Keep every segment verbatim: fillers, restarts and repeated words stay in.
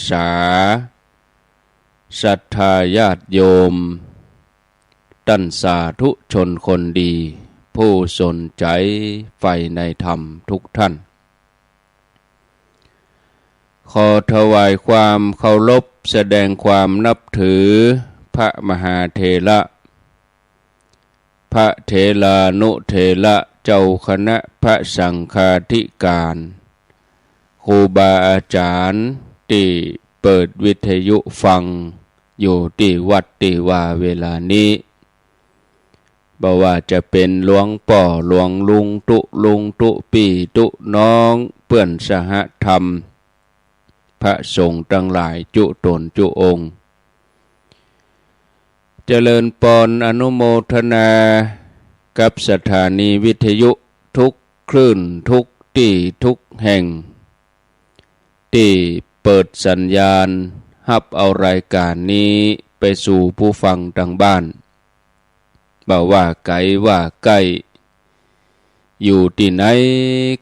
ษา ศรัทธาญาติโยม ต้านสาธุชนคนดี ผู้สนใจ๋ใฝ่ในธรรมทุกท่าน ขอถวายความเคารพ แสดงความนับถือ พระมหาเถระ พระเถรานุเถระ เจ้าคณะพระสังฆาธิการ ครูบาอาจ๋ารย์ตี้เปิดวิทยุฟังอยู่ตี้วัดตี้วาเวลานี้ บ่ว่าจะเป๋นหลวงป้อหลวงลุงตุ๊ลุงตุ๊ปี้ตุ๊น้อง เปื้อนสหธรรม พระสงฆ์ตังหลายจุ๊ต๋นจุ๊องค์ เจริญปอนอนุโมทนากับสถานีวิทยุทุกคลื่นทุกตี้ทุกแห่ง ตี้เปิดสัญญาณฮับเอารายก๋านนี้ไปสู่ผู้ฟังตางบ้าน บ่ว่าไก๋ว่าใก้ อยู่ตี้ไหน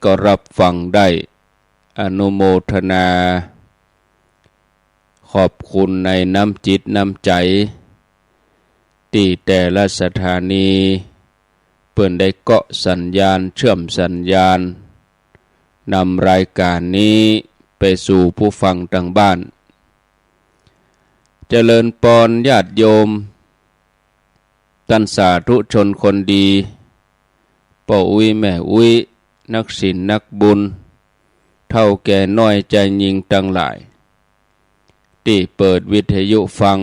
ก็ฮับฟังได้ อนุโมทนา ขอบคุณในน้ำจิตน้ำใจ๋ ตี้แต่ละสถานี เปิ้นได้เกาะสัญญาณ เชื่อมสัญญาณ นำรายก๋านนี้ไปสู่ผู้ฟังตางบ้าน เจริญปอนญาติโยม ต้านสาธุชนคนดี ป้ออุ๊ยแม่อุ๊ย นักศีลนักบุญ เฒ่าแก่น้อยจายญิงตังหลาย ตี้เปิดวิทยุฟัง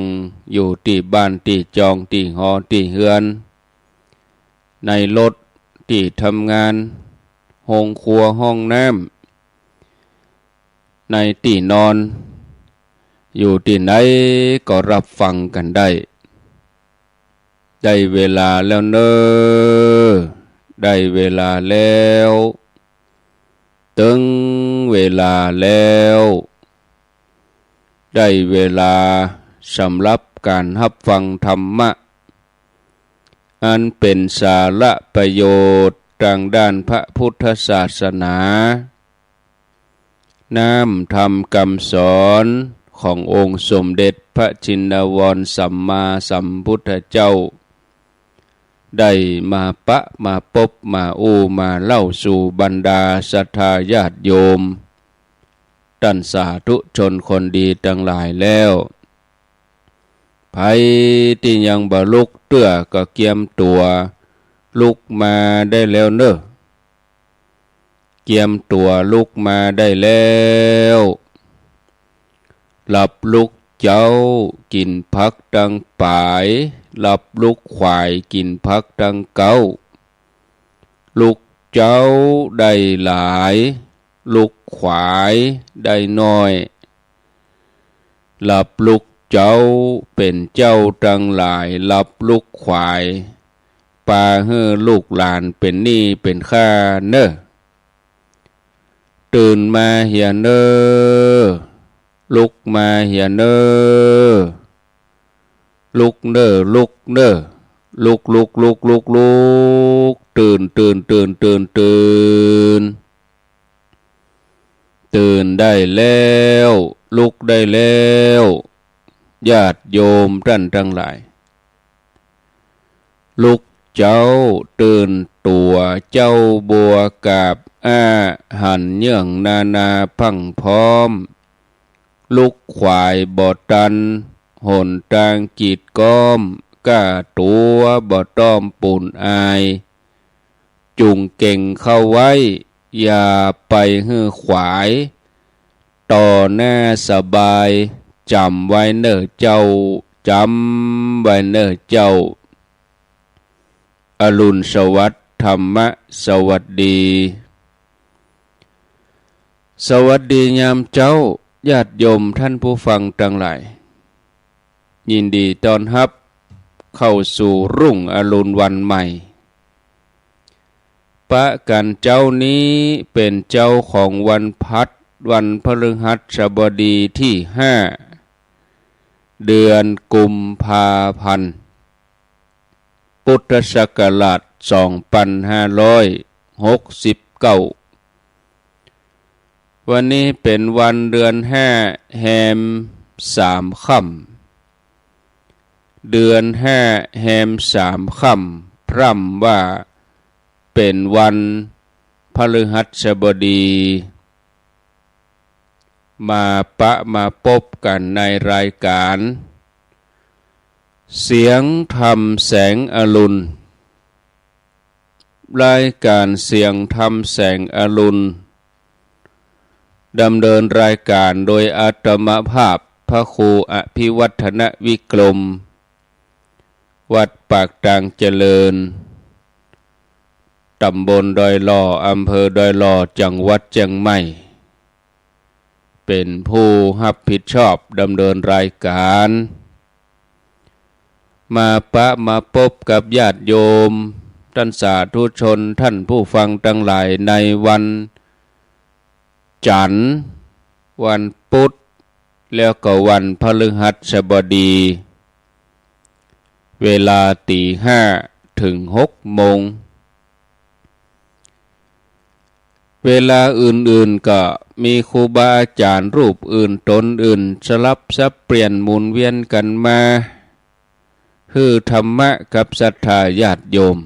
อยู่ตี้บ้านตี้จองตี้หอตี้เฮือน ในรถ ตี้ทำงาน โฮงครัว ห้องน้ำ ในตี้นอน อยู่ตี้ไหนก็ฮับฟังกั๋นได้ ได้เวลาแล้วเน่อ ได้เวลาแล้ว เถิงเวลาแล้ว ได้เวลาสำหรับก๋านฮับฟังธรรมะ อันเป๋นสาระประโยชน์ตางด้านพระพุทธศาสนา น้ำธรรมกำสอนขององค์สมเด็จพระชินวรสัมมาสัมพุทธเจ้า ได้มาปะมาปบมาอู้มาเล่าสู่บรรดาศรัทธาญาติโยม ต้านสาธุชนคนดีตังหลายแล้ว ใผตี้ยังบ่ลุกเตื้อก็เกียมตั๋วลุกมาได้แล้วเน่อ เกียมตั๋วลุกมาได้แล้ว หลับลุกเจ๊ากิ๋นผักตังป๋าย หลับลุกขวายกิ๋นผักตังเก๊า ลุกเจ๊าได้หลาย ลุกขวายได้น้อย หลับลุกเจ๊าเป๋นเจ้าตังหลาย หลับลุกขวาย ปาหื้อลูกหลานเป๋นหนี้เป๋นค่าเน่อ ตื่นมาเหียเน่อ ลุกมาเหียเน่อ ลุกเน่อ ลุกเน่อ ลุก ลุก ลุก ลุก ลุก ตื่น ตื่น ตื่น ตื่น ตื่น ตื่นได้แล้ว ลุกได้แล้ว ญาติโยมต้านตังหลาย ลุกเจ๊าตื่นตั๋ว เจ๊าบัวกาบอ้า หันเยื่องนานาพรั่งพร้อม ลุกขวายบ่ตัน หนตางกีดก๊อม ก้าตั๋วบ่ต้อมปูนอาย จุ่งเก่งเข้าไว้ อย่าไปหื้อขวาย ต่อหน้าสบาย จ๋ำไว้เน่อเจ้า จ๋ำไว้เน่อเจ้า อรุณสวัสดิ์ ธรรมะสวัสดี สวัสดียามเจ๊า ญาติโยมท่านผู้ฟังตังหลาย ยินดีต้อนฮับเข้าสู่รุ่งอรุณวันใหม่ ปะกั๋นเจ๊านี้เป๋นเจ๊าของวันพัด วันพฤหัสบดีตี้ห้า เดือนกุมภาพันธ์ พุทธศักราชสองปันห้าร้อยหกสิบเก้า วันนี้เป๋นวันเดือนห้าแฮมสามค่ำ เดือนห้าแฮมสามค่ำ พร่ำว่าเป๋นวันพฤหัสบดี มาปะมาปบกั๋นในรายก๋าน เสียงธรรมแสงอรุณ รายก๋านเสียงธรรมแสงอรุณ ดำเนินรายก๋านโดยอาตมาภาพพระครูอภิวัฒนวิกรม วัดปากตางเจริญ ต๋ำบลดอยหล่อ อำเภอดอยหล่อ จังหวัดเจียงใหม่ เป๋นผู้ฮับผิดชอบดำเนินรายก๋าน มาปะมาปบกับญาติโยม ต้านสาธุชน ต้านผู้ฟังตังหลาย ในวันจั๋นทร์ วันปุ๊ด แล้วก็วันพฤหัสบดี เวลาตี๋ห้าเถิงหกโมง เวลาอื่นๆ ก็มีครูบาอาจ๋ารย์รูปอื่นต๋นอื่น สลับสับเปลี่ยนหมุนเวียนกั๋นมา หื้อธรรมะกับศรัทธาญาติโยม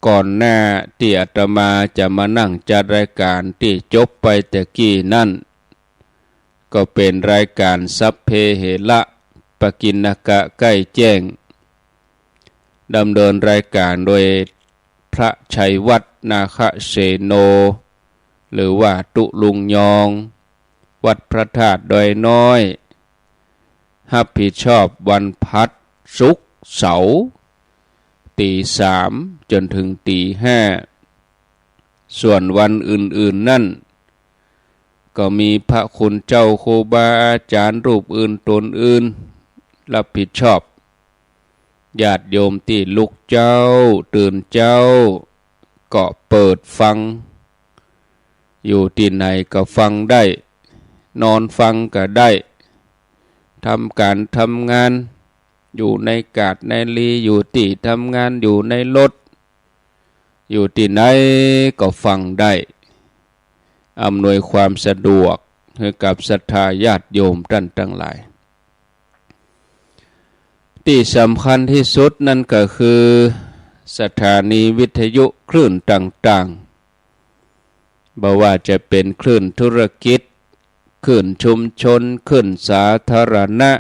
ก่อนหน้าตี้อาตมาจะมานั่งจัดรายก๋านตี้จบไปตะกี้นั้น ก็เป๋นรายก๋านสัพเพเหระ ปกิณกะใก้แจ้ง ดำเนินรายก๋านโดยพระชัยวัฒน์ นาคเสโน หรือว่าตุ๊ลุงยอง วัดพระธาตุดอยน้อย ฮับผิดชอบวันพฤหัส ศุกร์ เสาร์ ตี๋สามจ๋นเถิงตี๋ห้า ส่วนวันอื่นๆ นั้น ก็มีพระคุณเจ้าครูบาอาจ๋ารย์รูปอื่นต๋นอื่น ฮับผิดชอบ ญาติโยมตี้ลุกเจ๊าตื่นเจ๊า ก็เปิดฟัง อยู่ตี้ไหนก็ฟังได้ นอนฟังก็ได้ ทำก๋านทำงาน อยู่ในก๋าดในลี อยู่ตี้ทำงาน อยู่ในรถ อยู่ตี้ไหนก็ฟังได้ อำนวยความสะดวกหื้อกับศรัทธาญาติโยมต้านตังหลาย ตี้สำคัญตี้สุดนั้นก็คือ สถานีวิทยุคลื่นต่างๆ บ่ว่าจะเป๋นคลื่นธุรกิจ คลื่นชุมชน คลื่นสาธารณะ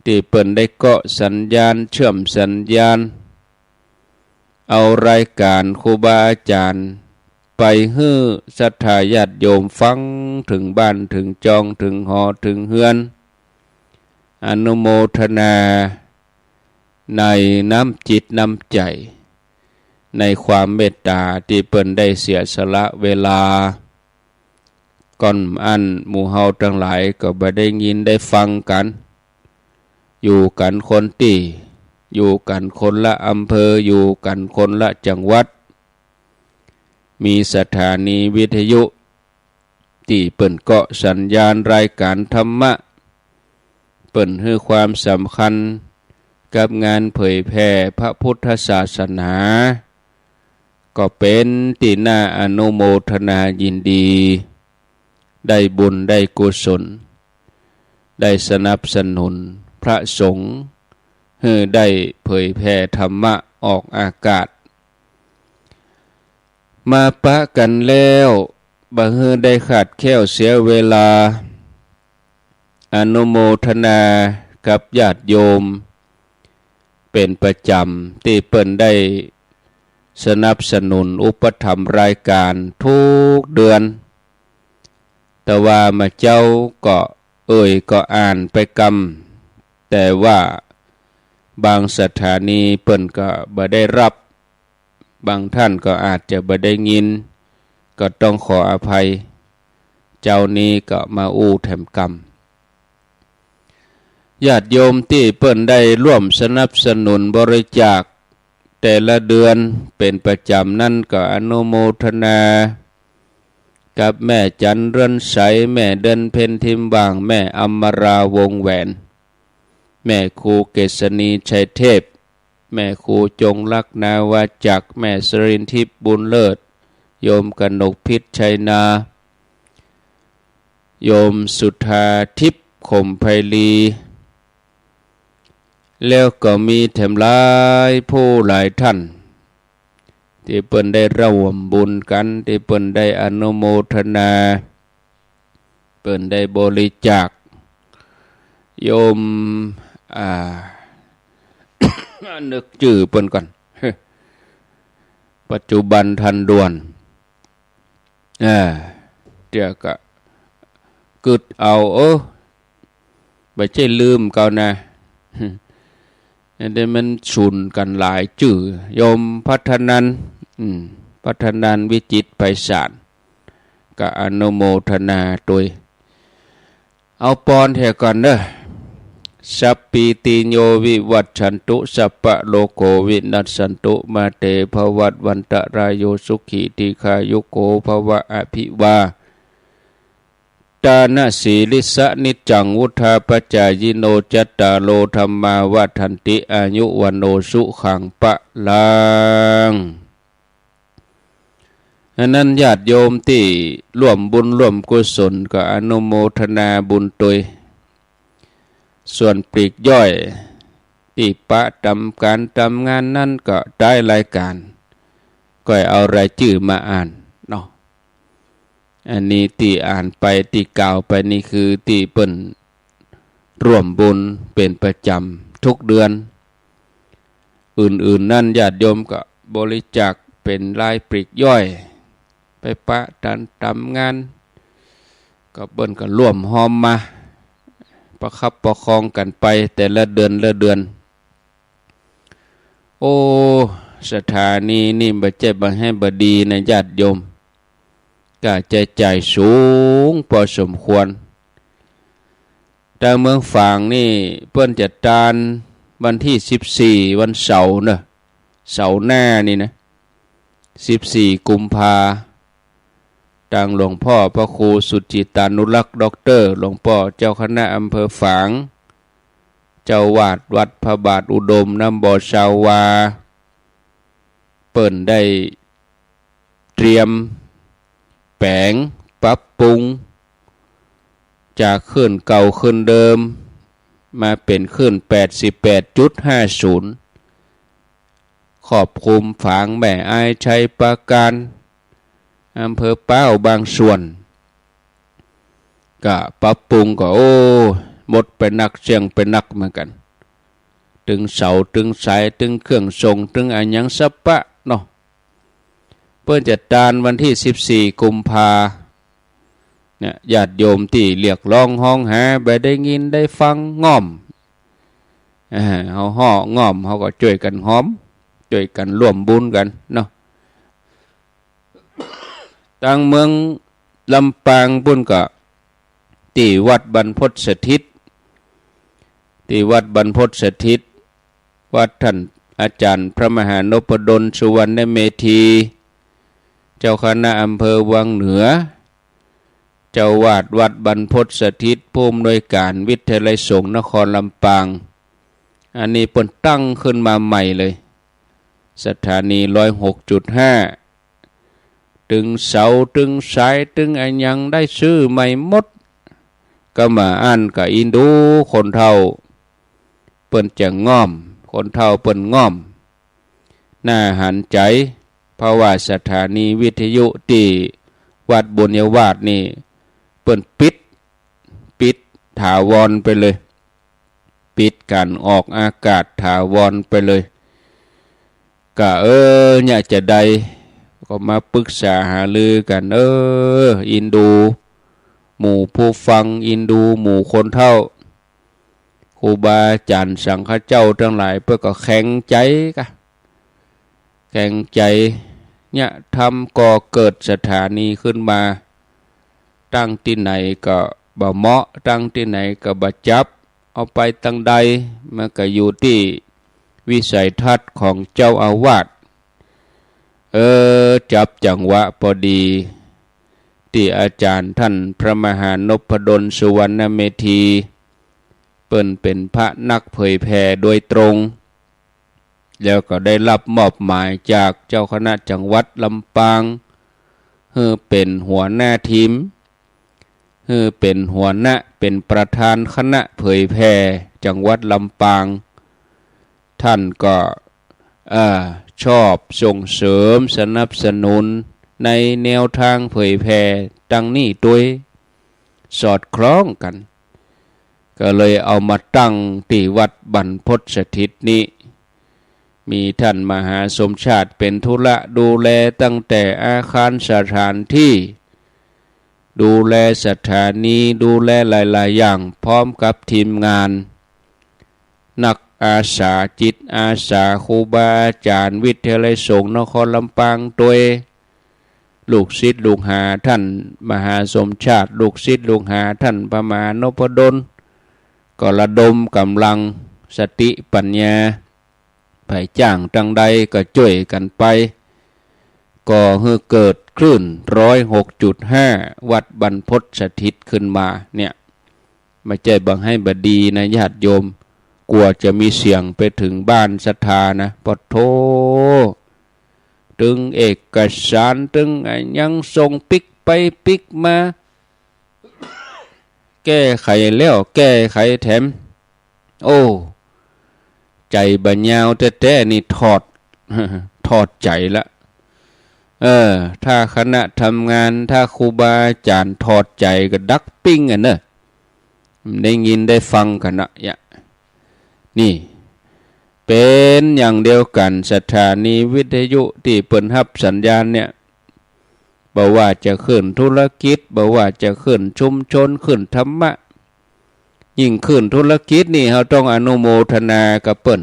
ตี้เปิ้นได้เกาะสัญญาณ เชื่อมสัญญาณ เอารายก๋านครูบาอาจ๋ารย์ ไปหื้อศรัทธาญาติโยมฟังเถิงบ้านเถิงจอง เถิงหอเถิงเฮือน อนุโมทนาในน้ำจิตน้ำใจ๋ ในความเมตต๋าตี้เปิ้นได้เสียสละเวลา ก่อนอั้นหมู่เฮาตังหลายก็บ่ได้ยินได้ฟังกั๋น อยู่กั๋นคนตี้ อยู่กั๋นคนละอำเภอ อยู่กั๋นคนละจังหวัด มีสถานีวิทยุตี้เปิ้นเกาะสัญญาณรายก๋านธรรมะ เปิ้นหื้อความสำคัญกับงานเผยแผ่พระพุทธศาสนา ก็เป๋นตี้น่าอนุโมทนายินดี ได้บุญได้กุศล ได้สนับสนุนพระสงฆ์ หื้อได้เผยแผ่ธรรมะออกอากาศ มาปะกั๋นแล้ว บ่หื้อได้ขาดแคล้วเสียเวลา อนุโมทนากับญาติโยม เป๋นประจ๋ำตี้เปิ้นได้สนับสนุนอุปถัมภ์รายก๋านทุกเดือน แต่ว่ามาเจ๊าก็เอ่ยก็อ่านไปกำ แต่ว่าบางสถานีเปิ้นก็บ่ได้ฮับ บางต้านก็อาจจะบ่ได้ยิน ก็ต้องขออภัย เจ๊านี้ก็มาอู้แถมกำ ญาติโยมตี้เปิ้นได้ร่วมสนับสนุนบริจาคแต่ละเดือนเป๋นประจ๋ำนั้นก็อนุโมทนา กับแม่จันเรือนใส แม่เดือนเพ็ญทิมว่าง แม่อมราวงแหวน แม่ครูเกษณีชัยเทพ แม่ครูจงรักนาวาจักร แม่สรินทิพย์บุญเลิศ โยมกนกพิษชัยนา โยมสุธาทิพย์ขมไพลี แล้วก็มีแถมหลายผู้หลายท่าน ตี้เปิ้นได้ร่วมบุญกั๋น ตี้เปิ้นได้อนุโมทนา เปิ้นได้บริจาค โยม อ่า นึกจื้อเปิ้นก่อน ปัจจุบันทันด่วน อ่า เดี๋ยวก็กึ๊ดเอา เออ บ่ใจ้ลืมเก่านะ อันนี้มันสูญกั๋นหลายจื้อ โยมพัฒนันท์ อืม พัฒนันท์ วิจิตรไพศาล ก็อนุโมทนาตวย เอาปอนแถวก่อนเนอะ สัพพีติโยวิวัชชันตุ สัพพะโรโควินัสสันตุ มาเตภวัตวันตะราโย สุขีทีฆายุโกภวะ อภิวา ทานะสีลิสสะนิจจัง วุฑฒาปจายิโน จัตตาโรธัมมาวัฑฒันติ อายุวัณโณสุขังพลัง อันนั้นญาติโยมตี้ร่วมบุญร่วมกุศลก็อนุโมทนาบุญตวย ส่วนปลีกย่อยตี้ปะตำก๋านตำงานนั้นก็ท้ายรายก๋าน ก็เอารายจื้อมาอ่านเนาะ อันนี้ตี้อ่านไปตี้กล่าวไปนี่คือตี้เปิ้นร่วมบุญเป๋นประจ๋ำทุกเดือน อื่นๆ นั้นญาติโยมก็บริจาคเป๋นรายปลีกย่อย ไปปะตันตำงาน ก็เปิ้นก็ร่วมฮอมมา ประคับประคองกั๋นไปแต่ละเดือนละเดือน โอ้ สถานีนี่บ่ใจ้บ่าแฮงบ่ดีนะญาติโยม ก้าใจ๊จ่ายสูงพอสมควร ตางเมืองฝางนี่เปิ้นจะตานวันตี้สิบสี่ วันเสาร์เนอะ เสาร์หน้านี่นะ สิบสี่ กุมภา ตางหลวงป้อพระครูสุจิตตานุรักษ์ ด็อกเตอร์ หลวงป้อเจ้าคณะอำเภอฝาง เจ้าอาวาสวัดพระบาทอุดม น้ำบ่อซาวา เปิ้นได้เตรียมแป๋งปรับปรุง จากคลื่นเก่าคลื่นเดิม มาเป๋นคลื่น แปดสิบแปดจุดห้าศูนย์ ครอบคลุมฝางแม่อาย ชัยปราการ อำเภอพร้าวบางส่วน ก็ปรับปรุงก็ โอ้ หมดไปนัก เสี้ยงไปนักเหมือนกั๋น ตึงเสา ตึงสาย ตึงเครื่องส่ง ตึงอะหยังสะปะเนาะ เปิ้นจะตานวันตี้สิบสี่ กุมภาเนี่ย ญาติโยมตี้เรียกร้องฮ้องหา บ่ได้ยินได้ฟัง ง่อม อ่า เฮาฮ้องง่อม เฮาก็จ้วยกั๋นฮ้อม จ้วยกั๋นร่วมบุญกั๋นเนาะ ตางเมืองลำปางปุ้นก็ ตี้วัดบรรพตสถิต ตี้วัดบรรพตสถิต วัดต้านอาจ๋ารย์พระมหานพดล สุวรรณเมธี เจ้าคณะอำเภอวังเหนือ เจ้าอาวาสวัดบรรพตสถิต ผู้อำนวยก๋านวิทยาลัยสงฆ์นครลำปาง อันนี้เปิ้นตั้งขึ้นมาใหม่เลย สถานี ร้อยหกจุดห้า ตึงเสา ตึงสาย ตึงอะหยังได้ซื้อใหม่หมด ก็มาอั้นก็อินดูคนเฒ่า เปิ้นจะง่อม คนเฒ่าเปิ้นง่อม น่าหันใจ๋ เพราะว่าสถานีวิทยุตี้วัดบุญญาวาสนี่ เปิ้นปิด ปิดถาวรไปเลย ปิดก๋านออกอากาศถาวรไปเลย ก็ เออ เนี่ยจะใด ก็มาปรึกษาหารือกั๋น เออ อินดูหมู่ผู้ฟัง อินดูหมู่คนเฒ่า ครูบาอาจ๋ารย์สังฆเจ้าตังหลาย เปิ้นก็แข็งใจ๋กะ แข็งใจ๋ เนี่ย ทำก่อเกิดสถานีขึ้นมา ตั้งตี้ไหนก็บ่เหมาะ ตั้งตี้ไหนก็บ่จับ เอาไปตังใด มันก็อยู่ตี้วิสัยทัศน์ของเจ้าอาวาส เออ จับจังหวะพอดี ตี้อาจ๋ารย์ต้านพระมหานพดล สุวรรณเมธี เปิ้นเป๋นพระนักเผยแผ่โดยตรง แล้วก็ได้รับมอบหมายจากเจ้าคณะจังหวัดลำปาง หื้อเป๋นหัวหน้าทีม หื้อเป๋นหัวหน้า เป๋นประธานคณะเผยแผ่จังหวัดลำปาง ท่านก็ เอ่อ ชอบส่งเสริมสนับสนุนในแนวตางเผยแผ่ตังนี้ตวย สอดคล้องกั๋น ก็เลยเอามาตั้งตี้วัดบรรพตสถิตนี้ มีท่านมหาสมชาติเป๋นธุระดูแลตั้งแต่อาคารสถานที่ ดูแลสถานี ดูแลหลายๆ อย่าง พร้อมกับทีมงาน นักอาสา จิตอาสา ครูบาอาจ๋ารย์ วิทยาลัยสงฆ์นครลำปางตวย ลูกศิษย์ลูกหาท่านมหาสมชาติ ลูกศิษย์ลูกหาท่านพระมหานพดล ก็ระดมก๋ำลังสติปัญญา ใผจ้างตังใดก็จ้วยกั๋นไป ก่อหื้อเกิดคลื่น ร้อยหกจุดห้า วัดบรรพตสถิตขึ้นมาเนี่ย บ่ใจ้บ่าไฮ้บ่ดีนะญาติโยม กั๋วจะมีเสียงไปเถิงบ้านศรัทธานะ ปะโธ่ ตึงเอกสาร ตึงอะหยังส่งปิ๊กไปปิ๊กมา แก้ไขแล้วแก้ไขแถม โอ้ ใจ๋บ่ายาวแต๊ๆ นี่ถอด ถอดใจ๋ละ เออ ถ้าคณะทำงาน ถ้าครูบาอาจ๋ารย์ถอดใจ๋ก็ดักปิ้งอะเนอะ ได้ยินได้ฟังกั๋นนะ เนี่ย นี่ เป๋นอย่างเดียวกั๋น สถานีวิทยุตี้เปิ้นฮับสัญญาณเนี่ย บ่ว่าจะขึ้นธุรกิจ บ่ว่าจะขึ้นชุมชน ขึ้นธรรมะ ยิ่งขึ้นธุรกิจนี่ เฮาต้องอนุโมทนากับเปิ้น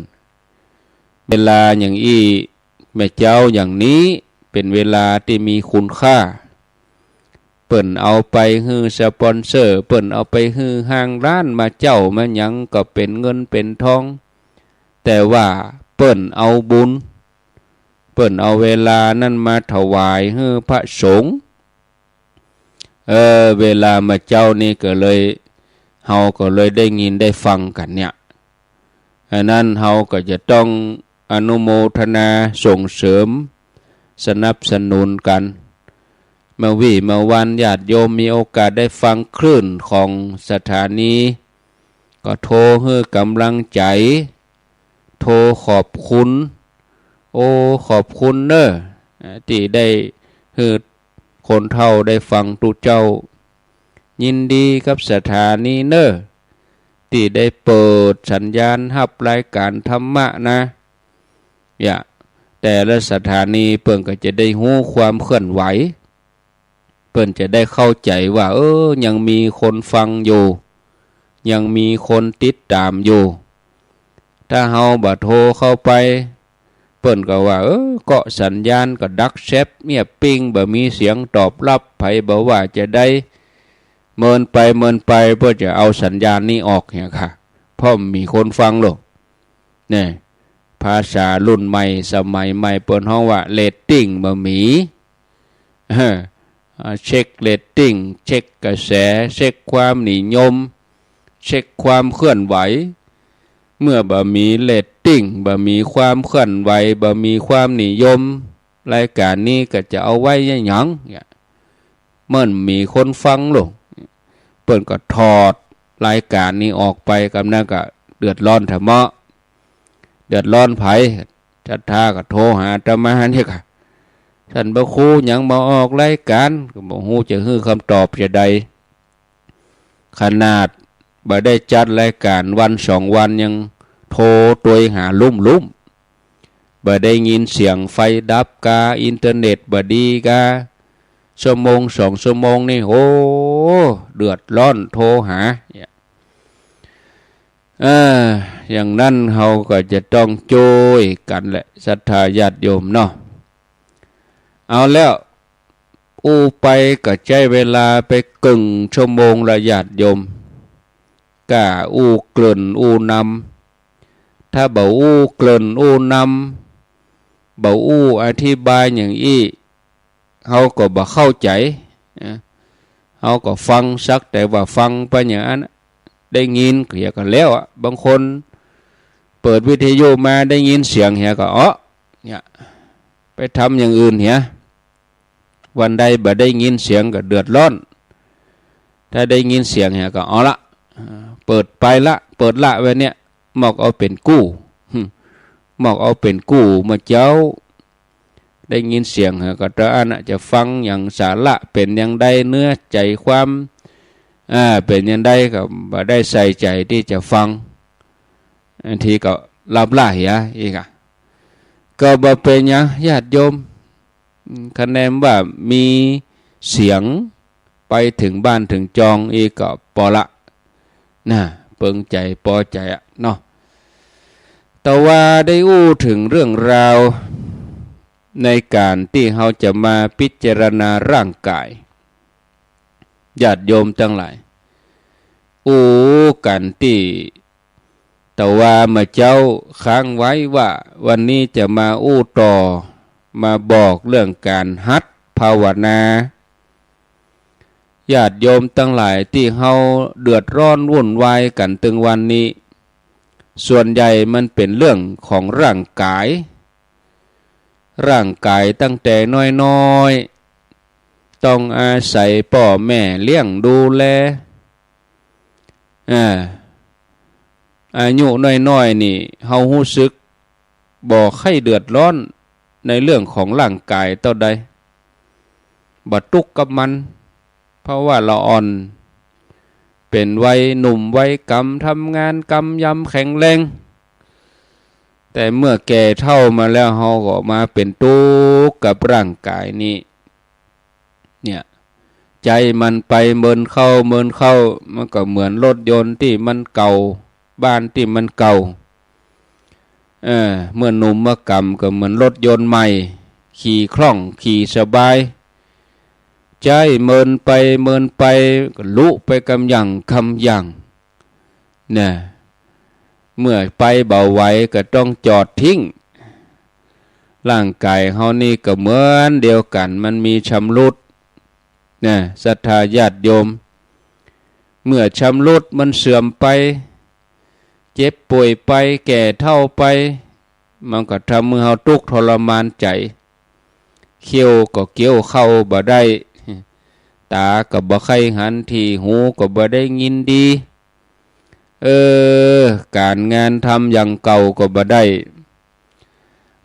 เวลาอย่างอี้ แม่เจ้า อย่างนี้ เป๋นเวลาตี้มีคุณค่า เปิ้นเอาไปหื้อสปอนเซอร์ เปิ้นเอาไปหื้อห้างร้านมาเจ้ามาหยังก็เป๋นเงินเป๋นทอง แต่ว่าเปิ้นเอาบุญ เปิ้นเอาเวลานั้นมาถวายหื้อพระสงฆ์ เออ เวลามาเจ๊านี้ก็เลย เฮาก็เลยได้ยินได้ฟังกั๋นเนี่ย อันนั้นเฮาก็จะต้องอนุโมทนาส่งเสริมสนับสนุนกั๋น เมื่อวี้เมื่อวานญาติโยมมีโอกาสได้ฟังคลื่นของสถานี ก็โทรหื้อก๋ำลังใจ๋ โทรขอบคุณ โอ้ ขอบคุณเน่อ ตี้ได้หื้อคนเฒ่าได้ฟังตุ๊เจ้า ยินดีกับสถานีเน่อ ตี้ได้เปิดสัญญาณฮับรายก๋านธรรมะนะ เนี่ย แต่ละสถานีเปิ้นก็จะได้ฮู้ความเคลื่อนไหว เปิ้นจะได้เข้าใจ๋ว่า เออ ยังมีคนฟังอยู่ ยังมีคนติดต๋ามอยู่ ถ้าเฮาบ่โทรเข้าไป เปิ้นก็ว่า เออ เกาะสัญญาณก็ดักแซบ เงียบปิ้ง บ่มีเสียงตอบรับ ใผบ่ว่าจะใด เมินไปเมินไป เปิ้นจะเอาสัญญาณนี้ออกเนี่ยค่ะ เพราะบ่มีคนฟังหรอก เนี่ย ภาษารุ่นใหม่สมัยใหม่เปิ้นฮ้องว่าเรตติ้งบ่มี เออ อ่า เช็คเรตติ้ง เช็คกระแส เช็คความนิยม เช็คความเคลื่อนไหว เมื่อบ่มีเรตติ้ง บ่มีความเคลื่อนไหว บ่มีความนิยม รายก๋านนี้ก็จะเอาไว้อะหยัง เนี่ย เมินบ่มีคนฟังหรอก เปิ้นก็ถอดรายก๋านนี้ออกไป กำนั้นก็เดือดร้อนแท้เมาะ เดือดร้อนใผ ศรัทธาก็โทรหาอาตมาเนี่ยค่ะ ต้านพระครูหยังบ่ออกรายก๋าน ก็บ่ฮู้จะหื้อคำตอบจะใด ขนาดบ่ได้จัดรายก๋านวันสองวันยังโทรตวยหาลุ่มๆ บ่ได้ยินเสียง ไฟดับกา อินเทอร์เน็ตบ่ดีกา ชั่วโมงสองชั่วโมงนี่ โอ้ เดือดร้อนโทรหา เนี่ย เออ อย่างนั้นเฮาก็จะต้องจ้วยกั๋นแหละ ศรัทธาญาติโยมเนาะ เอาแล้ว อู้ไปก็ใจ๊เวลาไปเกิ่งชั่วโมงละญาติโยม ก้าอู้เกริ่นอู้นำ ถ้าบ่อู้เกริ่นอู้นำ บ่อู้อธิบายอย่างอี้ เฮาก็บ่เข้าใจ๋ นะ เฮาก็ฟังสักแต่ว่าฟังไปอย่างนั้น ได้ยินเหียก็แล้วอะ บางคนเปิดวิทยุมาได้ยินเสียงเหียก็ เอ้อ เนี่ย ไปทำอย่างอื่นเหีย วันใดบ่ได้ยินเสียงก็เดือดร้อน ถ้าได้ยินเสียงเหียก็เอาละ เปิดไปละ เปิดละไว้เนี่ย มอกเอาเป๋นกู้ มอกเอาเป๋นกู้เมื่อเจ๊า ได้ยินเสียงเหียก็เต้าอั้นน่ะ จะฟังอย่างสาระเป๋นอย่างใด เนื้อใจ๋ความ อ่า เป๋นอย่างใดก็บ่ได้ใส่ใจ๋ตี้จะฟัง บางทีก็หลับละเหียอีกอะ ก็บ่เป๋นหยังญาติโยม อืม คะแนนว่ามีเสียงไปเถิงบ้านเถิงจองอีกก็ปอละ นะ เปิงใจ๋ปอใจ๋อะเนาะ แต่ว่าได้อู้เถิงเรื่องราวในก๋านตี้เฮาจะมาพิจารณาร่างก๋าย ญาติโยมตังหลาย อู้กั๋นตี้ แต่ว่าเมื่อเจ๊าค้างไว้ว่าวันนี้จะมาอู้ต่อ มาบอกเรื่องก๋านหัดภาวนา ญาติโยมตังหลายตี้เฮาเดือดร้อนวุ่นวายกั๋นตึงวันนี้ ส่วนใหญ่มันเป๋นเรื่องของร่างก๋าย ร่างก๋ายตั้งแต่น้อยๆ ต้องอาศัยป้อแม่เลี้ยงดูแล อ่า อายุน้อยๆ นี่ เฮาฮู้สึกบ่ใค่เดือดร้อนในเรื่องของร่างก๋ายเต้าใด บ่ตุ๊กข์กับมัน เพราะว่าละอ่อน เป๋นวัยหนุ่มวัยกำ ทำงานกำยำแข็งแรง แต่เมื่อแก่เฒ่ามาแล้ว เฮาก็มาเป๋นตุ๊กข์กับร่างก๋ายนี้ เนี่ย ใจ๋มันไปเมินเข้าเมินเข้า มันก็เหมือนรถยนต์ตี้มันเก่า บ้านตี้มันเก่า เออ เมื่อหนุ่มเมื่อกำก็เหมือนรถยนต์ใหม่ ขี่คล่องขี่สบาย ใจ๊เมินไปเมินไป ก็ลุไปกำหยั่งกำหยั่ง นะ เมื่อไปบ่ไหวก็ต้องจอดทิ้ง ร่างก๋ายเฮานี่ก็เหมือนเดียวกั๋น มันมีชำรุด นะ ศรัทธาญาติโยม เมื่อชำรุดมันเสื่อมไป เจ็บป่วยไป แก่เฒ่าไป มันก็ทำหื้อเฮาตุ๊กข์ทรมานใจ๋ เคี้ยวก็เคี้ยวข้าวบ่ได้ ต๋าก็บ่ใค่หันดี หูก็บ่ได้ยินดี เออ ก๋านงานทำอย่างเก่าก็บ่ได้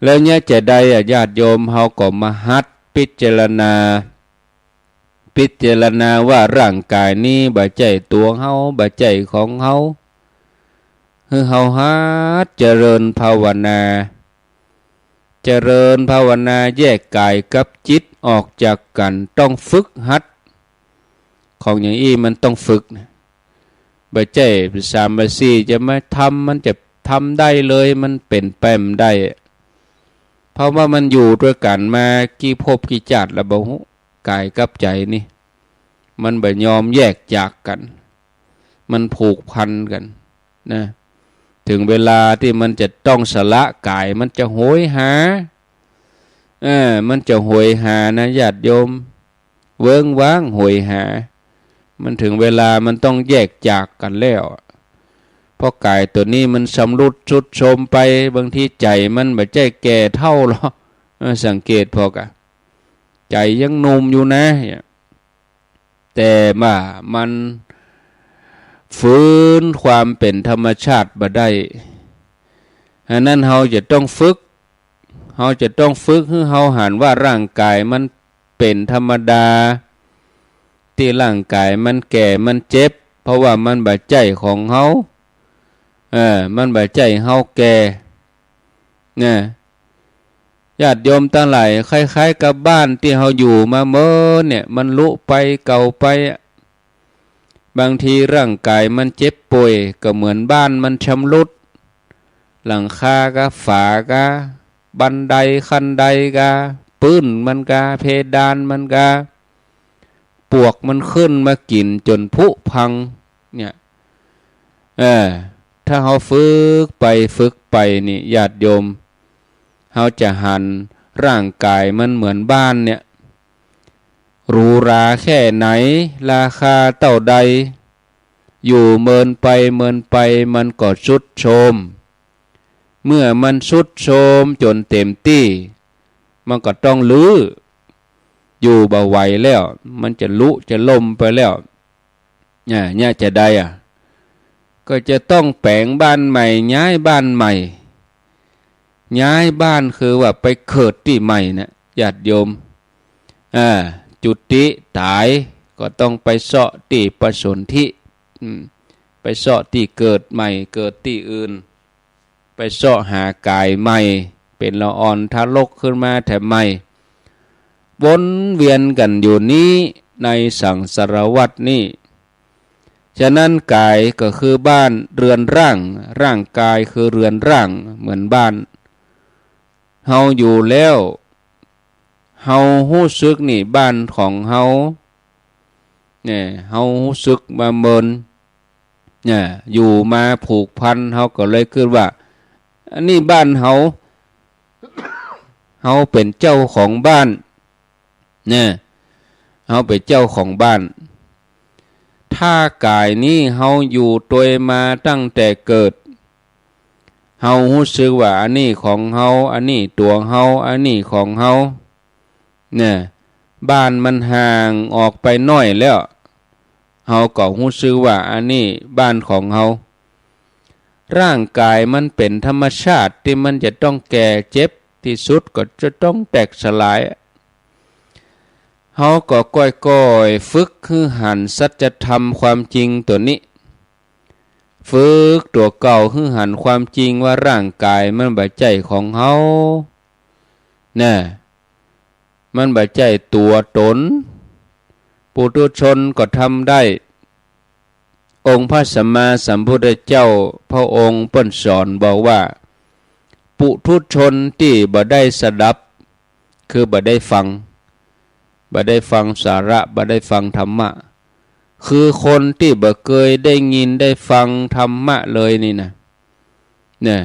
แล้วเนี่ยจะใดอะ ญาติโยม เฮาก็มาหัดพิจารณา พิจารณาว่าร่างก๋ายนี้บ่ใจ้ตั๋วเฮา บ่ใจ้ของเฮา หื้อเฮาหัดเจริญภาวนา เจริญภาวนาแยกก๋ายกับจิตออกจากกั๋น ต้องฝึกหัด ของอย่างอี้มันต้องฝึกนะ บ่ใจ้สามบ่สี่จะมาทำ มันจะทำได้เลย มันเป๋นไปบ่ได้ เพราะว่ามันอยู่ตวยกั๋นมากี่ภพกี่จาติแล้วบ่ฮู้ ก๋ายกับใจ๋นี่ มันบ่ยอมแยกจากกั๋น มันผูกพันกั๋นนะ เถิงเวลาตี้มันจะต้องสละก๋าย มันจะโหยหา เออ มันจะโหยหานะญาติโยม เวิ้งว้างโหยหา มันเถิงเวลามันต้องแยกจากกั๋นแล้ว เพราะก๋ายตั๋วนี้มันชำรุดทรุดโทรมไป บางทีใจ๋มันบ่ใจ้แก่เฒ่าหรอก เออ สังเกตผ่อก่ะ ใจ๋ยังหนุ่มอยู่นะ แต่ว่ามันฝืนความเป๋นธรรมชาติบ่ได้ อันนั้นเฮาจะต้องฝึก เฮาจะต้องฝึกหื้อเฮาหันว่าร่างก๋ายมันเป๋นธรรมดา ตี้ร่างก๋ายมันแก่มันเจ็บ เพราะว่ามันบ่ใจ้ของเฮา เออ มันบ่ใจ้เฮาแก่ นะ ญาติโยมตังหลาย คล้ายๆ กับบ้านตี้เฮาอยู่มาเมินเนี่ย มันรุไปเก่าไปอะ บางทีร่างก๋ายมันเจ็บป่วย ก็เหมือนบ้านมันชำรุด หลังคากา ฝากา บันไดขั้นไดกา ปื๊นมันกา เพดานมันกา ปวกมันขึ้นมากิ๋นจ๋นผุพัง เนี่ย เออ ถ้าเฮาฝึกไปฝึกไปนี่ ญาติโยม เฮาจะหันร่างก๋ายมันเหมือนบ้านเนี่ย หรูหราแค่ไหน ราคาเต้าใด อยู่เมินไปเมินไป มันก็ทรุดโทรม เมื่อมันทรุดโทรมจ๋นเต๋มตี้ มันก็ต้องรื้อ อยู่บ่ไหวแล้ว มันจะลุจะล่มไปแล้ว อ่า เนี่ยจะใดอะ ก็จะต้องแป๋งบ้านใหม่ ย้ายบ้านใหม่ ย้ายบ้านคือว่าไปเกิดตี้ใหม่นะ ญาติโยม อ่า จุติต๋ายก็ต้องไปเซาะตี้ปสนธิ อืม ไปเซาะตี้เกิดใหม่ เกิดตี้อื่น ไปเซาะหากายใหม่ เป๋นละอ่อนทารกขึ้นมาแถมใหม่ วนเวียนกั๋นอยู่นี้ในสังสารวัฏนี้ ฉะนั้นกายก็คือบ้านเรือนร่าง ร่างกายคือเรือนร่างเหมือนบ้าน เฮาอยู่แล้ว เฮาฮู้สึกนี่บ้านของเฮา เนี่ย เฮาฮู้สึกมาเมิน เนี่ย อยู่มาผูกพัน เฮาก็เลยกึ๊ดว่า อันนี้บ้านเฮา เฮาเป๋นเจ้าของบ้าน เนี่ย เฮาเป๋นเจ้าของบ้าน ถ้ากายนี้เฮาอยู่ตวยมาตั้งแต่เกิด เฮาฮู้สึกว่าอันนี้ของเฮา อันนี้ตั๋วเฮา อันนี้ของเฮา เนี่ย บ้านมันห่างออกไปหน้อยแล้ว เฮาก็ฮู้สึกว่าอันนี้บ้านของเฮา ร่างกายมันเป๋นธรรมชาติตี้มันจะต้องแก่เจ็บ ตี้สุดก็จะต้องแตกสลาย เฮาก็ก้อยๆ ฝึกหื้อหันสัจธรรมความจริงตั๋วนี้ ฝึกตั๋วเก่าหื้อหันความจริงว่าร่างกายมันบ่ใจ้ของเฮา น่ะ มันบ่ใจ้ตั๋วต๋น ปุถุชนก็ทำได้ องค์พระสัมมาสัมพุทธเจ้าพระองค์เปิ้นสอนบอกว่า ปุถุชนตี้บ่ได้สดับ คือบ่ได้ฟัง บ่ได้ฟังสาระ บ่ได้ฟังธรรมะ คือคนตี้บ่เกยได้ยินได้ฟังธรรมะเลยนี่นะ เนี่ย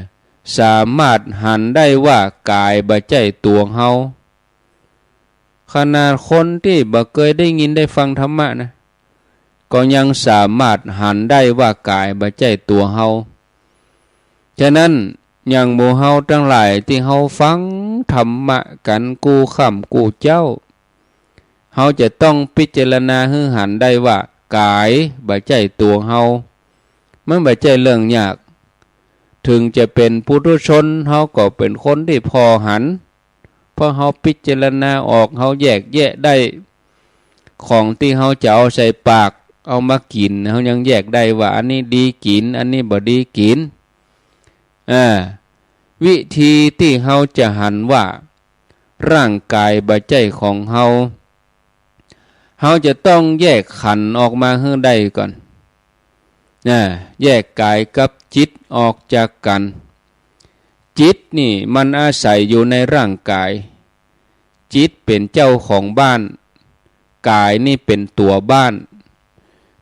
สามารถหันได้ว่ากายบ่ใจ้ตั๋วเฮา ขนาดคนตี้บ่เกยได้ยินได้ฟังธรรมะนะ ก็ยังสามารถหันได้ว่ากายบ่ใจ้ตั๋วเฮา ฉะนั้น อย่างหมู่เฮาตังหลายตี้เฮาฟังธรรมะกั๋นกู้ค่ำกู้เจ๊า เฮาจะต้องพิจารณาหื้อหันได้ว่ากายบ่ใจ้ตั๋วเฮา มันบ่ใจ้เรื่องยาก เถิงจะเป๋นปุถุชน เฮาก็เป๋นคนตี้ผ่อหัน เพราะเฮาพิจารณาออก เฮาแยกแยะได้ ของตี้เฮาจะเอาใส่ปาก เอามากิ๋น เฮายังแยกได้ว่าอันนี้ดีกิ๋น อันนี้บ่ดีกิ๋น อ่า วิธีตี้เฮาจะหันว่าร่างกายบ่ใจ้ของเฮา เฮาจะต้องแยกขันธ์ออกมาหื้อได้ก่อน นะ แยกกายกับจิตออกจากกั๋น จิตนี่มันอาศัยอยู่ในร่างกาย จิตเป๋นเจ้าของบ้าน กายนี่เป๋นตั๋วบ้าน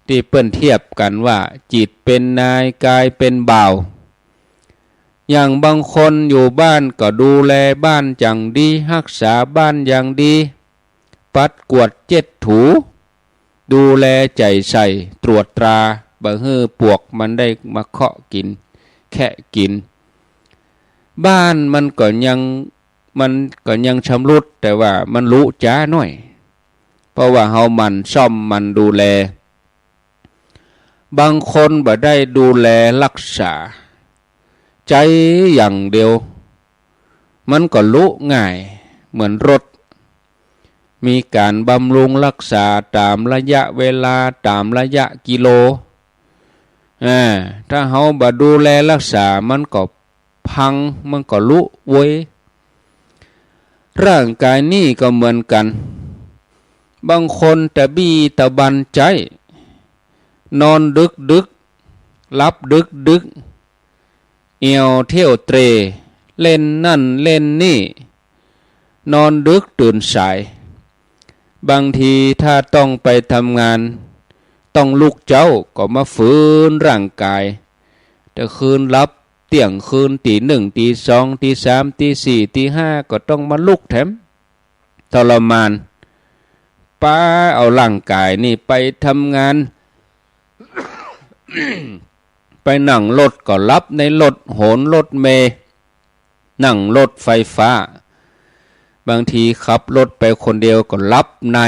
ตี้เปิ้นเทียบกั๋นว่าจิตเป๋นนาย กายเป๋นบ่าว อย่างบางคนอยู่บ้านก็ดูแลบ้านอย่างดี ฮักษาบ้านอย่างดี ปัดกวาดเจ็ดถู ดูแลใจ๋ใส่ ตรวจตรา บ่หื้อปวกมันได้มาเคาะกิ๋น แคะกิ๋น บ้านมันก็ยัง มันก็ยังชำรุด แต่ว่ามันหรูจ๋าหน้อย เพราะว่าเฮาหมั่นซ่อมหมั่นดูแล บางคนบ่ได้ดูแลฮักษา ใจ๊อย่างเดียว มันก็หรูง่ายเหมือนรถ มีก๋านบำรุงฮักษาต๋ามระยะเวลา ต๋ามระยะกิโล อ่า ถ้าเฮาบ่ดูแลฮักษา มันก็พัง มันก็หรูเว้ย ร่างกายนี่ก็เหมือนกั๋น บางคนตะบี้ตะบันใจ๊ นอนดึกๆ หลับดึกๆ เอี่ยวเที่ยวเตร่ เล่นนั่นเล่นนี่ นอนดึกตื่นสาย บางทีถ้าต้องไปทำงาน ต้องลุกเจ๊าก็มาฝืนร่างกาย แต่คืนหลับเตี้ยงคืน ตี๋หนึ่ง ตี๋สอง ตี๋สาม ตี๋สี่ ตี๋ห้า ก็ต้องมาลุกแถม ทรมาน ป๊าเอาร่างกายนี่ไปทำงาน ไปนั่งรถก็หลับในรถ โหนรถเมล์ นั่งรถไฟฟ้า บางทีขับรถไปคนเดียวก็หลับใน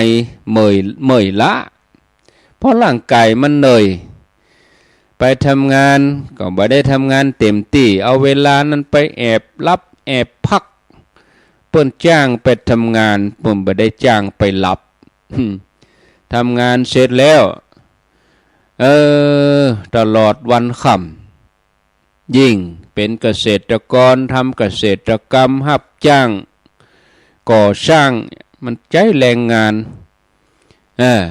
เมื่อย เมื่อยล้า เพราะร่างก๋ายมันเหนื่อย ไปทำงานก็บ่ได้ทำงานเต็มตี้ เอาเวลานั้นไปแอบหลับแอบพัก เปิ้นจ้างไปทำงาน เปิ้นบ่ได้จ้างไปหลับ ทำงานเสร็จแล้ว เออ ตลอดวันค่ำ ยิ่งเป๋นเกษตรกร ทำเกษตรกรรม ฮับจ้างก่อสร้าง มันใจ๊แรงงาน เออ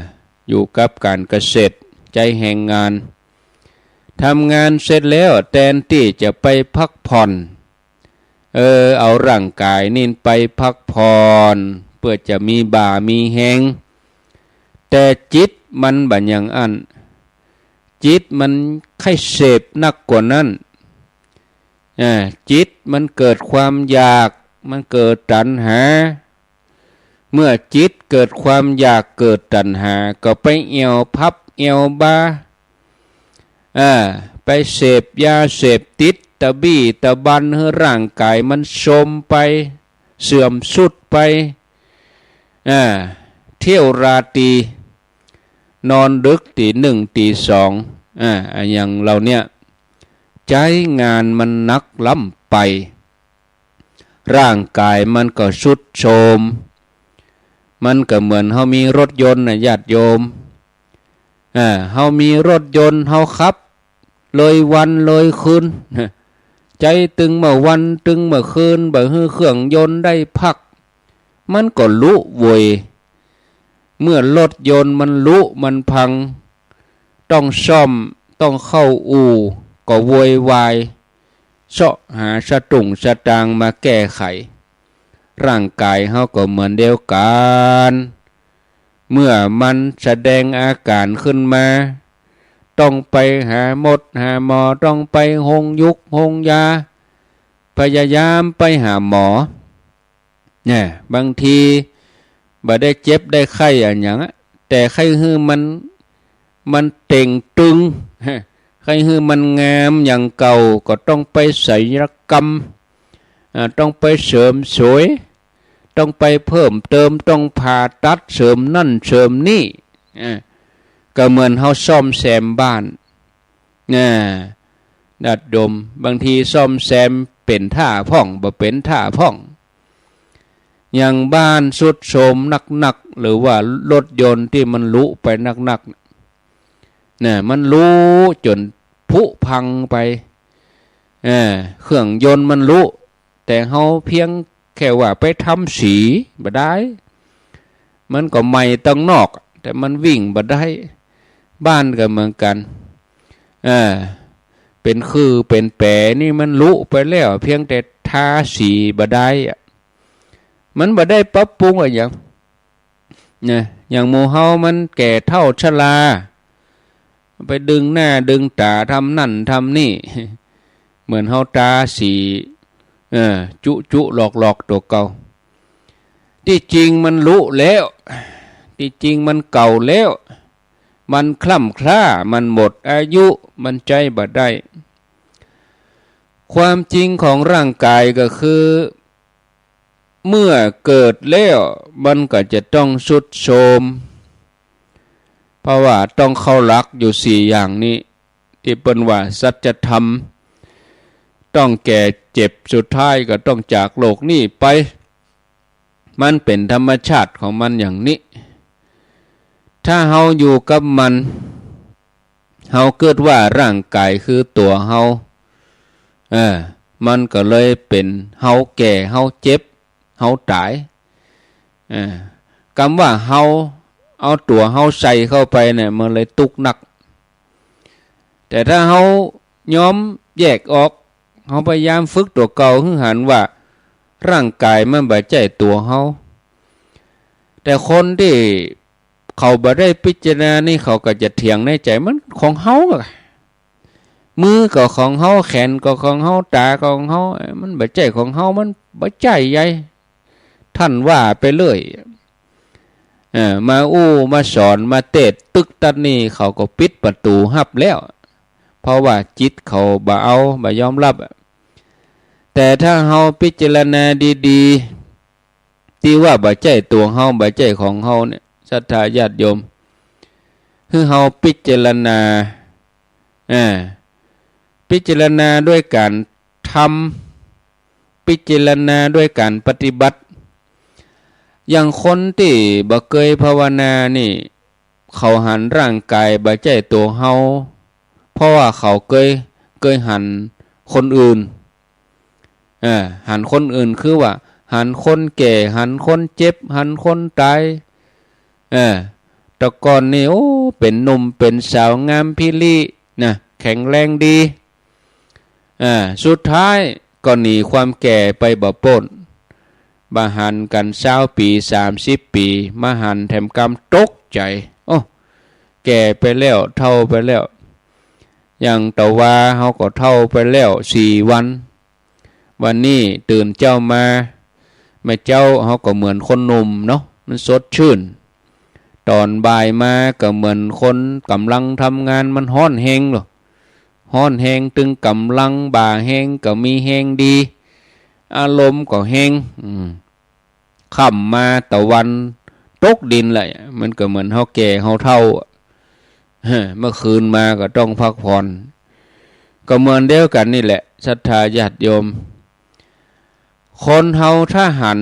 อยู่กับก๋านเกษตร ใจ๊แฮงงาน ทำงานเสร็จแล้ว แตนตี้จะไปพักผ่อน เออ เอาร่างก๋ายนี่ไปพักผ่อน เปื้อจะมีบ่ามีแฮง แต่จิตมันบ่อย่างอั้น จิตมันใค่เสพนักกว่านั้น อ่า จิตมันเกิดความอยาก มันเกิดตัณหา เมื่อจิตเกิดความอยาก เกิดตัณหา ก็ไปแอ่วผับแอ่วบาร์ อ่า ไปเสพยาเสพติด ตะบี้ตะบันหื้อร่างก๋ายมันโทรมไป เสื่อมทรุดไป อ่า เที่ยวราตรี นอนดึกตี๋นึ่งตี๋สอง อ่า อะหยังเหล่าเนี้ย ใจ๊งานมันหนักล้ำไป ร่างก๋ายมันก็ทรุดโทรม มันก็เหมือนเฮามีรถยนต์น่ะ ญาติโยม อ่า เฮามีรถยนต์ เฮาขับเลยวันเลยคืน ใจ๊ตึงเมื่อวันตึงเมื่อคืน บ่หื้อเครื่องยนต์ได้พัก มันก็ลุโวย เมื่อรถยนต์มันลุมันพัง ต้องซ่อม ต้องเข้าอู่ ก็โวยวาย เซาะหาสตุ้งสตางค์มาแก้ไข ร่างก๋ายเฮาก็เหมือนเดียวกั๋น เมื่อมันแสดงอาก๋านขึ้นมา ต้องไปหาหมดหาหมอ ต้องไปโฮงยุกโฮงยา พยายามไปหาหมอ เนี่ย บางทีบ่ได้เจ็บได้ไข้อะหยังอะ แต่ใค่หื้อมัน มันเต่งตึง ใค่หื้อมันงามอย่างเก่า ก็ต้องไปศัลยกรรม อ่า ต้องไปเสริมสวย ต้องไปเพิ่มเติม ต้องผ่าตัดเสริมนั่นเสริมนี่ อ่า ก็เหมือนเฮาซ่อมแซมบ้าน น่ะ ญาติโยม บางทีซ่อมแซมเป๋นท่าพ่อง บ่เป๋นท่าพ่อง อย่างบ้านทรุดโทรมนักๆ หรือว่ารถยนต์ตี้มันลุไปนักๆ น่ะ มันลุจ๋นผุพังไป เออ เครื่องยนต์มันลุ แต่เฮาเพียงแค่ว่าไปทำสีบ่ได้ มันก็ใหม่ตังนอก แต่มันวิ่งบ่ได้ บ้านก็เหมือนกั๋น เออ เป๋นขื่อเป๋นแป๋นี่มันลุไปแล้ว เพียงแต่ทาสีบ่ได้อะ มันบ่ได้ปรับปรุงอะหยัง นะ อย่างหมู่เฮามันแก่เฒ่าชรา ไปดึงหน้าดึงต๋าทำนั่นทำนี่ เหมือนเฮาตาสี เออ จุจุหลอกๆ ตั๋วเก่า ตี้จริงมันลุแล้ว ตี้จริงมันเก่าแล้ว มันคร่ำคร้า มันหมดอายุ มันใจ๊บ่ได้ ความจริงของร่างก๋ายก็คือ เมื่อเกิดแล้วมันก็จะต้องทรุดโทรม เพราะว่าต้องเข้าหลักอยู่สี่อย่างนี้ ตี้เปิ้นว่าสัจธรรม ต้องแก่เจ็บ สุดท้ายก็ต้องจากโลกนี้ไป มันเป๋นธรรมชาติของมันอย่างนี้ ถ้าเฮาอยู่กับมัน เฮากึ๊ดว่าร่างก๋ายคือตั๋วเฮา เออ มันก็เลยเป๋นเฮาแก่ เฮาเจ็บ เฮาต๋าย เออ กำว่าเฮา เอาตั๋วเฮาใส่เข้าไปเนี่ย มันเลยตุ๊กนัก แต่ถ้าเฮายอมแยกออก เฮาพยายามฝึกตั๋วเก่าหื้อหันว่า ร่างก๋ายมันบ่ใจ้ตั๋วเฮา แต่คนตี้เขาบ่ได้พิจารณานี่ เขาก็จะเถียงในใจ๋ มันของเฮาอะ มือก็ของเฮา แขนก็ของเฮา ต๋าก็ของเฮา มันบ่ใจ้ของเฮา มันบ่ใจ้ใย ท่านว่าไปเรื่อย เออ มาอู้มาสอน มาเตสน์ตึ๊กตั๊ดนี่ เขาก็ปิดประตู๋ฮับแล้ว เพราะว่าจิตเขาบ่เอา บ่ยอมรับอะ แต่ถ้าเฮาพิจารณาดี ตี้ว่าบ่ใจ้ตั๋วเฮา บ่ใจ้ของเฮาเนี่ย ศรัทธาญาติโยม หื้อเฮาพิจารณา อ่า พิจารณาด้วยก๋านทำ พิจารณาด้วยก๋านปฏิบัติ อย่างคนตี้บ่เกยภาวนานี่ เขาหันร่างก๋ายบ่ใจ้ตั๋วเฮา เพราะว่าเขาเกย เกยหันคนอื่น เออ หันคนอื่นคือว่า หันคนแก่ หันคนเจ็บ หันคนต๋าย เออ แต่ก่อนนี่ โอ้ เป๋นหนุ่มเป๋นสาวงามพิรินะ แข็งแรงดี อ่า สุดท้ายก็หนีความแก่ไปบ่ป๊น บ่หันกั๋นซาวปี๋ สามสิบปี๋ มาหันแถมกำตกใจ๋ โอ้ แก่ไปแล้ว เฒ่าไปแล้ว อย่างตะวาเฮาก็เฒ่าไปแล้วสี่วัน วันนี้ตื่นเจ๊ามา เมื่อเจ๊าเฮาก็เหมือนคนหนุ่มเนาะ มันสดชื่น ต๋อนบ่ายมาก็เหมือนคนก่ำลังทำงาน มันฮ้อนแฮงเนาะ ฮ้อนแฮง ตึงก่ำลัง บ่าแฮงก็มีแฮงดี อารมณ์ก็แฮง อืม ค่ำมาตะวันตกดินแหละ มันก็เหมือนเฮาแก่เฮาเฒ่า เมื่อคืนมาก็ต้องพักผ่อน ก็เหมือนเดียวกั๋นนี่แหละ ศรัทธาญาติโยม คนเฮาถ้าหัน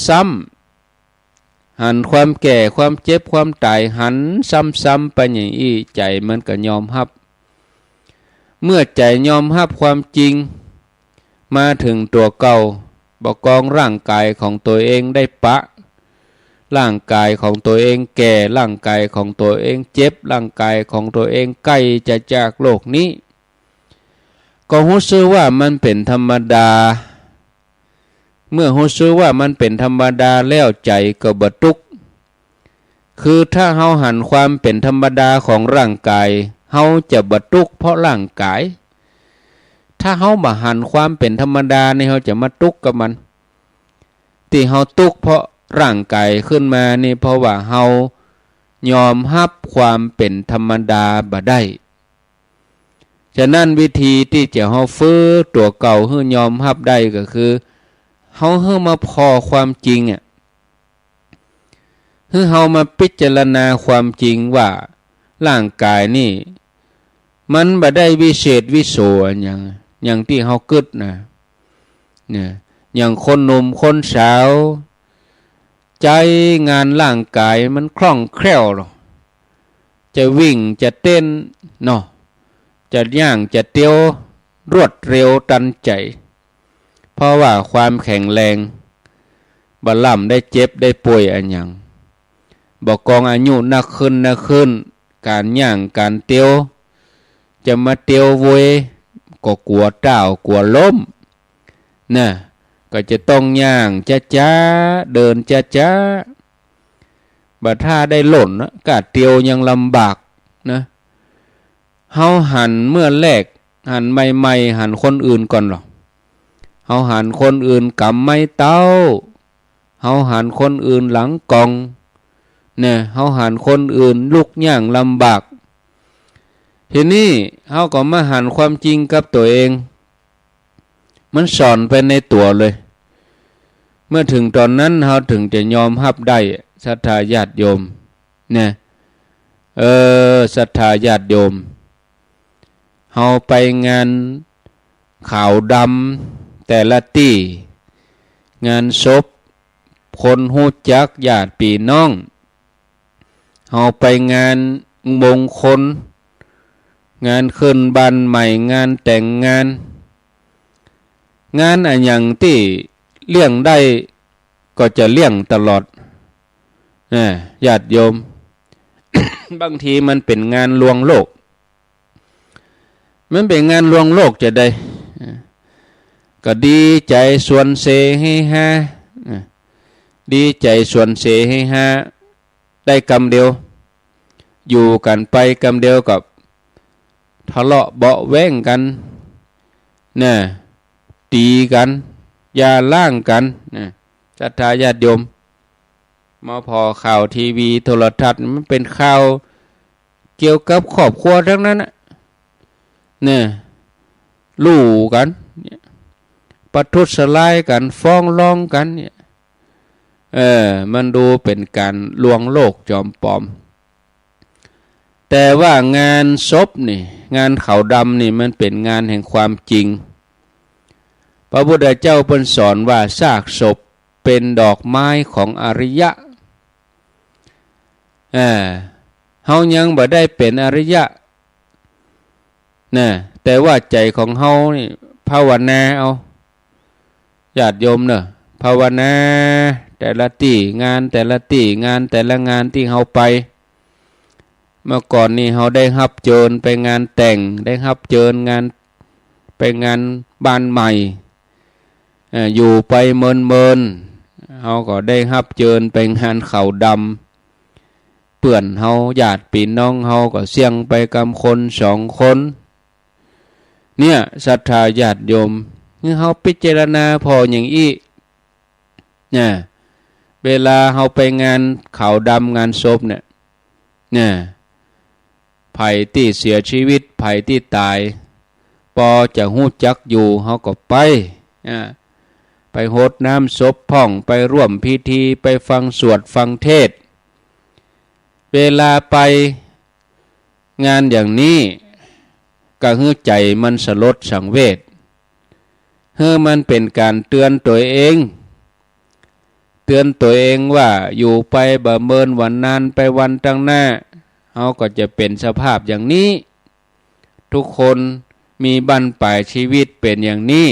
ซ้ำๆ หันความแก่ ความเจ็บ ความต๋าย หันซ้ำๆ ไปอย่างอี้ ใจ๋มันก็ยอมฮับ เมื่อใจ๋ยอมฮับความจริง มาเถิงตั๋วเก่า บ่กองร่างก๋ายของตั๋วเองได้ปะ ร่างก๋ายของตั๋วเองแก่ ร่างก๋ายของตั๋วเองเจ็บ ร่างก๋ายของตั๋วเองใก้จะจากโลกนี้ ก็ฮู้สึกว่ามันเป๋นธรรมดา เมื่อฮู้สึกว่ามันเป๋นธรรมดาแล้ว ใจ๋ก็บ่ตุ๊กข์ คือถ้าเฮาหันความเป๋นธรรมดาของร่างก๋าย เฮาจะบ่ตุ๊กข์เพราะร่างก๋าย ถ้าเฮาบ่หันความเป๋นธรรมดานี่ เฮาจะมาตุ๊กข์กับมัน ตี้เฮาตุ๊กข์เพราะร่างก๋ายขึ้นมานี่ เพราะว่าเฮายอมฮับความเป๋นธรรมดาบ่ได้ ฉะนั้นวิธีตี้จะเฮาฟื้นตั๋วเก่าหื้อยอมฮับได้ก็คือ เฮาหื้อมาผ่อความจริงอะ หื้อเฮามาพิจารณาความจริงว่าร่างก๋ายนี่ มันบ่ได้วิเศษวิโสอะหยัง อย่างตี้เฮากึ๊ดนะ เนี่ย อย่างคนหนุ่มคนสาว ใจ๊งานร่างก๋ายมันคล่องแคล่วหรอ จะวิ่งจะเต้นเนาะ จะย่างจะเตียว รวดเร็วตันใจ๋ เพราะว่าความแข็งแรง บ่ล้ำได้เจ็บได้ป่วยอะหยัง บ่กองอายุนักขึ้นนักขึ้น ก๋านย่างก๋านเตียว จะมาเตียวโวย ก็กั๋วต้าวกั๋วล้ม นะ ก็จะต้องย่างจ๊าๆ เดินจ๊าๆ บ่ถ้าได้หล่นนะ ก้าเตียวยังลำบากนะ เฮาหันเมื่อแรก หันใหม่ๆ หันคนอื่นก่อนหรอ เฮาหันคนอื่นก๋ำไม้เต๊า เฮาหันคนอื่นหลังกล่อง เนี่ย เฮาหันคนอื่นลุกย่างลำบาก ทีนี้เฮาก็มาหันความจริงกับตั๋วเอง มันสอนไปในตั๋วเลย เมื่อเถิงต๋อนนั้นเฮาเถิงจะยอมฮับได้ ศรัทธาญาติโยม เนี่ย เออ ศรัทธาญาติโยม เฮาไปงานขาวดำแต่ละตี้ งานศพคนฮู้จักญาติปี้น้อง เฮาไปงานมงคล งานขึ้นบ้านใหม่ งานแต่งงาน งานอะหยังตี้เลี่ยงได้ก็จะเลี่ยงตลอด นะ ญาติโยม บางทีมันเป๋นงานลวงโลก มันเป๋นงานลวงโลกจะใด ก็ดีใจ๋สวนเสเฮฮา ดีใจ๋สวนเสเฮฮา ได้กำเดียว อยู่กั๋นไปกำเดียวก็ทะเลาะเบาะแว้งกั๋น นะ ตี๋กั๋น อย่าร้างกั๋น นะ ศรัทธาญาติโยม มาผ่อข่าวทีวีโทรทัศน์ มันเป๋นข่าวเกี่ยวกับครอบครัวตังนั้นนะ เนี่ย ลู่กั๋น เนี่ย ประทุษร้ายกั๋น ฟ้องร้องกั๋น เนี่ย เออ มันดูเป๋นก๋านลวงโลกจอมปลอม แต่ว่างานศพนี่ งานขาวดำนี่ มันเป๋นงานแห่งความจริง พระพุทธเจ้าเปิ้นสอนว่าซากศพเป๋นดอกไม้ของอริยะ เออ เฮายังบ่ได้เป๋นอริยะ นะ แต่ว่าใจ๋ของเฮานี่ภาวนาเอา ญาติโยมเน่อ ภาวนา แต่ละตี้งาน แต่ละตี้งาน แต่ละงานตี้เฮาไป เมื่อก่อนนี่เฮาได้ฮับเจิญไปงานแต่ง ได้ฮับเจิญงาน ไปงานบ้านใหม่ เอ่อ อยู่ไปเมินๆ เฮาก็ได้ฮับเจิญไปงานขาวดำ เปื้อนเฮา ญาติปี้น้องเฮาก็เสี้ยงไปกำคนสองคน เนี่ย ศรัทธาญาติโยม หื้อเฮาพิจารณาผ่ออย่างอี้ นะ เวลาเฮาไปงานขาวดำงานศพเนี่ย นะ ใผตี้เสียชีวิต ใผตี้ต๋าย ปอจะฮู้จักอยู่ เฮาก็ไป อ่า ไปฮดน้ำศพพ่อง ไปร่วมพิธี ไปฟังสวดฟังเทศน์ เวลาไปงานอย่างนี้ ก็หื้อใจ๋มันสลดสังเวช หื้อมันเป๋นก๋านเตือนตั๋วเอง เตือนตั๋วเองว่าอยู่ไปบ่เมินวันนาน ไปวันตังหน้า เฮาก็จะเป๋นสภาพอย่างนี้ ทุกคนมีบั้นป๋ายชีวิตเป๋นอย่างนี้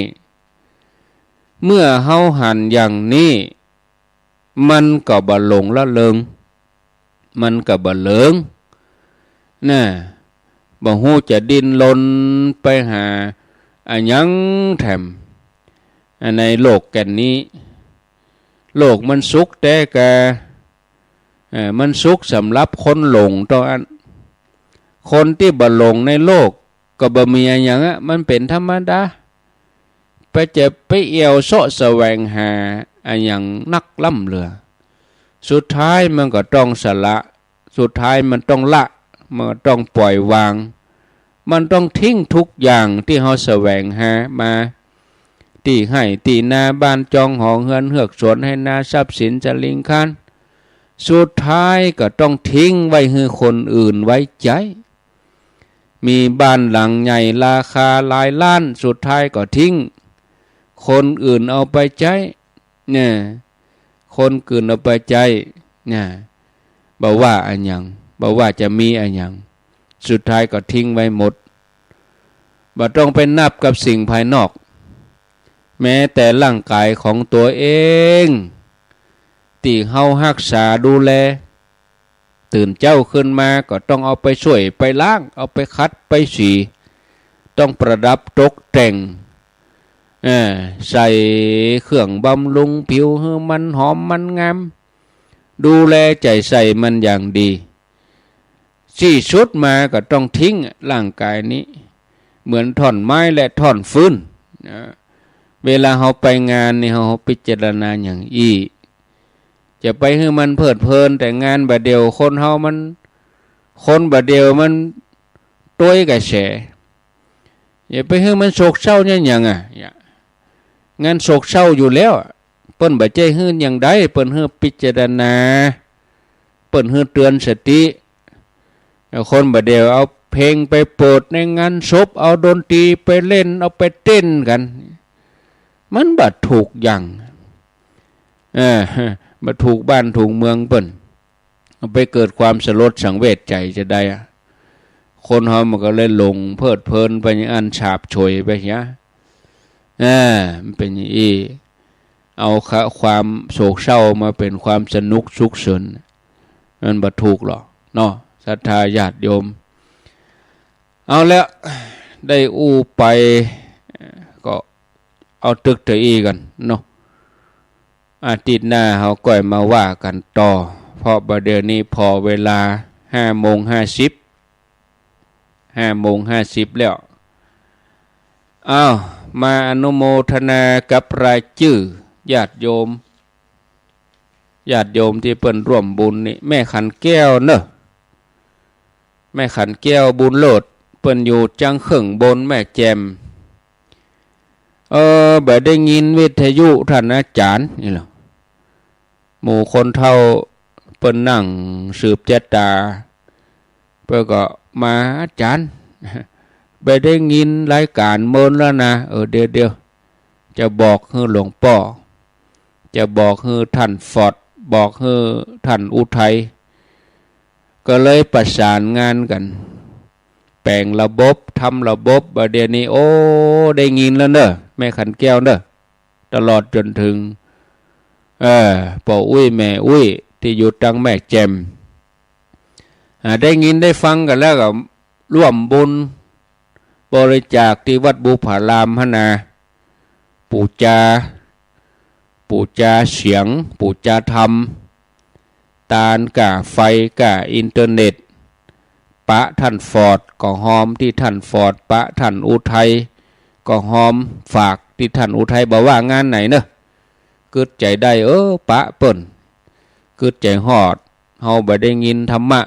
เมื่อเฮาหันอย่างนี้ มันก็บ่หลงละเริง มันก็บ่เหลิง นะ บ่ฮู้จะดิ้นรนไปหาอะหยังแถม อ่ะ ในโลกแก่นนี้ โลกมันสุขแต๊กา เอ่อ มันสุขสำหรับคนหลงเต้าอั้น คนตี้บ่หลงในโลกก็บ่มีอะหยังอะ มันเป๋นธรรมดา ไปจะไปเอี่ยวเซาะแสวงหาอะหยังนักล้ำเหลือ สุดท้ายมันก็ต้องสละ สุดท้ายมันต้องละ มันก็ต้องปล่อยวาง มันต้องทิ้งทุกอย่างตี้เฮาแสวงหามา ตี้ไฮ่ตี้นา บ้านจองหองเฮือน เฮือกสวนไฮ่นา ทรัพย์สินสะหลิงคาร สุดท้ายก็ต้องทิ้งไว้หื้อคนอื่นไว้ใจ๊ มีบ้านหลังใหญ่ราคาหลายล้าน สุดท้ายก็ทิ้ง คนอื่นเอาไปใจ๊ เนี่ย คนอื่นเอาไปใจ๊ เนี่ย บ่ว่าอะหยัง บ่ว่าจะมีอะหยัง สุดท้ายก็ทิ้งไว้หมด บ่ต้องไปนับกับสิ่งภายนอก แม้แต่ร่างก๋ายของตั๋วเอง ตี้เฮาฮักษาดูแล ตื่นเจ๊าขึ้นมาก็ต้องเอาไปส้วยไปล้าง เอาไปขัดไปสี ต้องประดับตกแต่ง เอ่อ ใส่เครื่องบำรุงผิวหื้อมันหอมมันงาม ดูแลใจ๋ใส่มันอย่างดี ตี้สุดมาก็ต้องทิ้งร่างก๋ายนี้ เหมือนถ่อนไม้และถ่อนฟืน นะ เวลาเฮาไปงานนี่ เฮาพิจารณาอย่างอี้ จะไปหื้อมันเพลิดเพลินแต่งานบ่าเดี่ยว คนเฮามัน คนบ่าเดี่ยวมันตวยกระแส อย่าไปหื้อมันโศกเศร้าเนี่ยหยังอะ อย่า งานโศกเศร้าอยู่แล้วอะ เปิ้นบ่ใจ้หื้ออย่างใด เปิ้นหื้อพิจารณา เปิ้นหื้อเตือนสติ คนบ่าเดี่ยวเอาเพลงไปเปิดในงานศพ เอาดนตรีไปเล่น เอาไปเต้นกั๋น มันบ่ถูกอย่าง เออ บ่ถูกบ้านถูกเมืองเปิ้น เอาไปเกิดความสลดสังเวชใจ๋จะใดอะ คนเฮามันก็เลยหลงเพลิดเพลินไปอย่างอั้น ฉาบฉวยไปเหีย อ่า มันเป๋นอย่างอี้ เอาความโศกเศร้ามาเป๋นความสนุกสุขสันต์ มันบ่ถูกหรอกเนาะ ศรัทธาญาติโยม เอาละ ได้อู้ไป ก็เอาตึกเต้าอี้กั๋นเนาะ อาทิตย์หน้าเฮาก่อยมาว่ากั๋นต่อ เพราะบ่าเดี่ยวนี้ผ่อเวลาห้าโมงห้าสิบ ห้าโมงห้าสิบแล้ว อ้าว มาอนุโมทนากับรายจื้อญาติโยม ญาติโยมตี้เปิ้นร่วมบุญนี่ แม่ขันแก้วเน่อ แม่ขันแก้วบุญโลด เปิ้นอยู่จังเขิงบนแม่แจ่ม เออ บ่ได้ยินวิทยุต้านอาจ๋ารย์นี่หรอ หมู่คนเฒ่าเปิ้นนั่งสืบจะต๋า เปิ้นก็มา อาจ๋ารย์ บ่ได้ยินรายก๋านเมินแล้วนะ เออ เดี๋ยวๆ จะบอกหื้อหลวงป้อ จะบอกหื้อท่านฟอร์ด บอกหื้อท่านอุทัย ก็เลยประสานงานกั๋น แป๋งระบบ ทำระบบ บ่าเดี่ยวนี้ โอ้ ได้ยินแล้วเน่อ แม่ขันแก้วเน่อ ตลอดจ๋นเถิง เออ ป้ออุ๊ยแม่อุ๊ย ตี้อยู่ตังแม่แจ่ม อ่า ได้ยินได้ฟังกั๋นแล้วก็ร่วมบุญบริจาคตี้วัดบุพารามหั้นนา ปู๋จา ปู๋จาเสียง ปู๋จาธรรม ตานก้าไฟก้าอินเทอร์เน็ต ปะท่านฟอร์ดก็ฮอมตี้ท่านฟอร์ด ปะท่านอุทัยก็ฮอม ฝากตี้ท่านอุทัย บ่ว่างานไหนเน่อ กึ๊ดใจ๋ได้ เออ ปะเปิ้น กึ๊ดใจ๋ฮอด เฮาบ่ได้ยินธรรมะ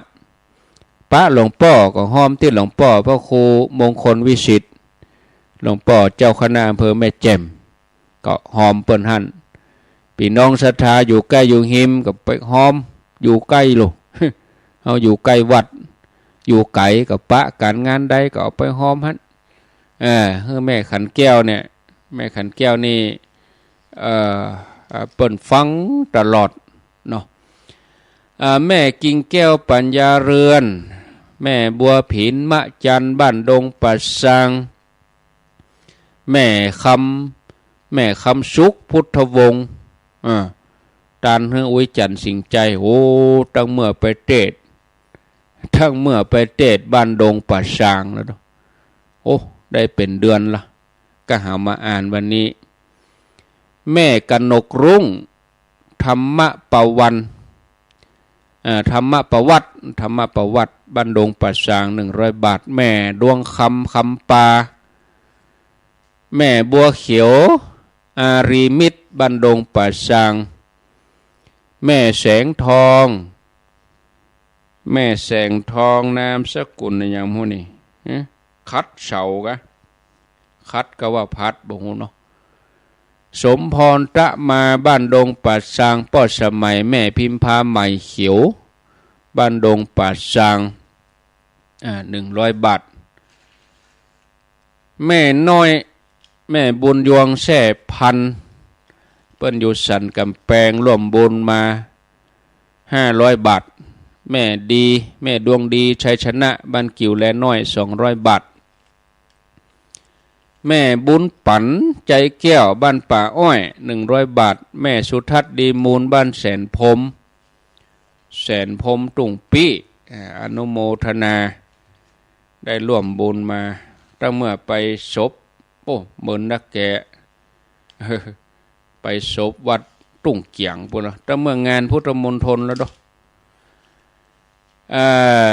ปะหลวงป้อก็ฮอมตี้หลวงป้อพระครูมงคลวิสิทธิ์ หลวงป้อเจ้าคณะอำเภอแม่แจ่ม ก็ฮอมเปิ้นหั้น ปี้น้องศรัทธาอยู่ใก้อยู่ฮิมก็ไปฮอม อยู่ใก้ลูก เฮาอยู่ใก้วัด อยู่ไก๋ก็ปะกั๋น งานใดก็เอาไปฮอมหั้น เออ หื้อแม่ขันแก้วเนี่ย แม่ขันแก้วนี่ เอ่อ เอ่อ เปิ้นฟังตลอดเนาะ อ่า แม่กิ่งแก้วปัญญาเรือน แม่บัวผินมะจันทร์ บ้านดงป่าซาง แม่คำ แม่คำสุขพุทธวงศ์ อ่า ตานหื้ออุ๊ยจันทร์สิงห์ใจ โอ้ ตั้งเมื่อไปเตสน์ ตั้งเมื่อไปเตสน์บ้านดงป่าซางแล้วเนาะ โอ้ ได้เป๋นเดือนละ ก็หามาอ่านวันนี้ แม่กนกรุ่ง ธรรมประวัน เอ่อ ธรรมประวัติ ธรรมประวัติ บ้านดงป่าซาง หนึ่งร้อยบาท แม่ดวงคำ คำปา แม่บัวเขียว อารีมิตร บ้านดงป่าซาง แม่แสงทอง แม่แสงทอง นามสกุลอะหยังฮู้นี่ ฮะ ขัดเสา กะ ขัดกะว่าผัด บ่ฮู้เนาะ สมพรตะมา บ้านดงป่าซาง ป้อสมัย แม่พิมพา ไหมเขียว บ้านดงป่าซาง อ่า หนึ่งร้อยบาท แม่น้อย แม่บุญยวง แซ่พันธุ์ เปิ้นอยู่สันก๋ำแปง ร่วมบุญมา ห้าร้อยบาท แม่ดี แม่ดวงดี ชัยชนะ บ้านกิ่วแลน้อย สองร้อยบาท แม่บุญปั๋น ใจแก้ว บ้านป่าอ้อย หนึ่งร้อยบาท แม่สุทัศน์ ดีมูล บ้านแสนพรหม แสนพรหม ตุ้งปี้ อ่า อนุโมทนา ได้ร่วมบุญมา ตั้งเมื่อไปศพ โอ้ เมินนักแก ไปศพวัดตุ้งเกี๋ยงปู้นละ ตั้งเมื่องานพุทธมณฑลแล้วเนาะ เอ่อ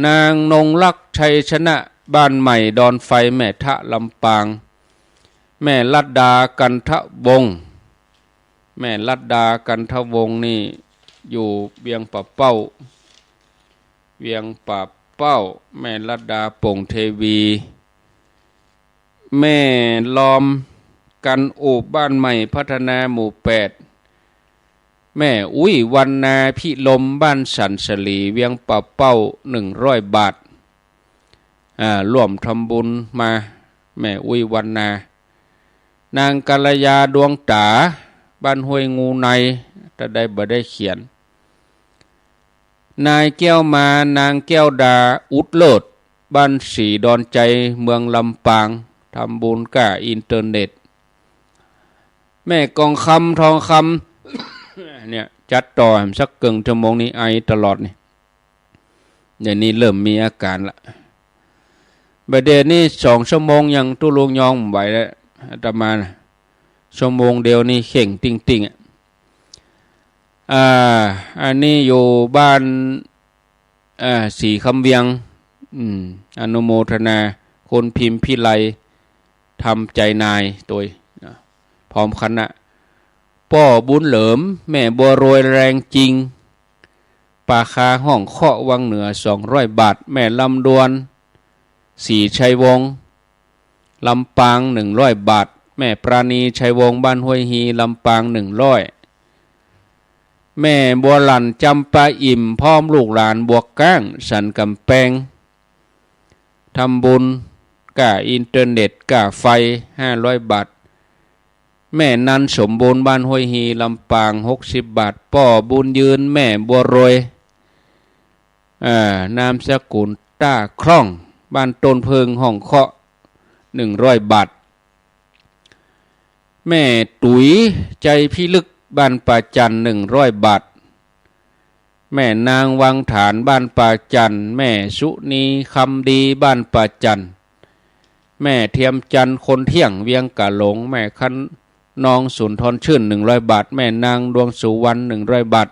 นางนงรัก ชัยชนะ บ้านใหม่ดอนไฟ แม่ทะ ลำปาง แม่ลัดดา กันทวงศ์ แม่ลัดดา กันทวงศ์นี่อยู่เวียงป่าเป้า เวียงป่าเป้า แม่ลัดดา โป่งเทวี แม่ลอม กันอุบ บ้านใหม่พัฒนา หมู่แปด แม่อุ๊ย วรรณา พิรม บ้านสันสลี เวียงป่าเป้า หนึ่งร้อยบาท อ่า ร่วมทำบุญมา แม่อุ๊ย วรรณา นางกัลยา ดวงต๋า บ้านห้วยงูใน ตะใดบ่ได้เขียน นายแก้วมา นางแก้วดา อุดเลิศ บ้านศรีดอนชัย เมืองลำปาง ทำบุญก้าอินเทอร์เน็ต แม่กองคำ ทองคำ เนี่ย จัดต่อแหมสักเกิ่งชั่วโมงนี่ ไอตลอดนี่ เดี๋ยวนี้เริ่มมีอาการละ บ่าเดี่ยวนี้สองชั่วโมงยังตุ๊ลุงยองบ่ไหวแล้ว อาตมานะ ชั่วโมงเดียวนี่เข่งติ่งๆ อะ อ่า อันนี้อยู่บ้าน อ่า ศรีคำเวียง อืม อนุโมทนา คุณพิมพิไล ทำใจนายตวย นะ พร้อมคณะ ป้อบุญเหลิม แม่บัวรวย แรงจริง ป่าคาห้องเคาะ วังเหนือ สองร้อยบาท แม่ลำดวน ศรีชัยวงศ์ ลำปาง หนึ่งร้อยบาท แม่ปราณี ชัยวงศ์ บ้านห้วยฮี ลำปาง หนึ่งร้อย แม่บัวหลั่น จำปาอิ่ม พร้อมลูกหลาน บัวก้าง สันก๋ำแปง ทำบุญ ก้าอินเทอร์เน็ต ก้าไฟ ห้าร้อยบาท แม่นัน สมบูรณ์ บ้านห้วยฮี ลำปาง หกสิบบาท ป้อบุญยืน แม่บัวรวย เอ่อ นามสกุลต้าคล่อง บ้านต้นเพิง ห้องเคาะ หนึ่งร้อยบาท แม่ตุ๋ย ใจพิลึก บ้านป่าจันทน์ หนึ่งร้อยบาท แม่นางวังฐาน บ้านป่าจันทน์ แม่สุนี คำดี บ้านป่าจันทน์ แม่เทียมจันทน์ คนเที่ยง เวียงก๋าหลง แม่คะนอง สุนทรชื่น หนึ่งร้อยบาท แม่นางดวงสุวรรณ หนึ่งร้อยบาท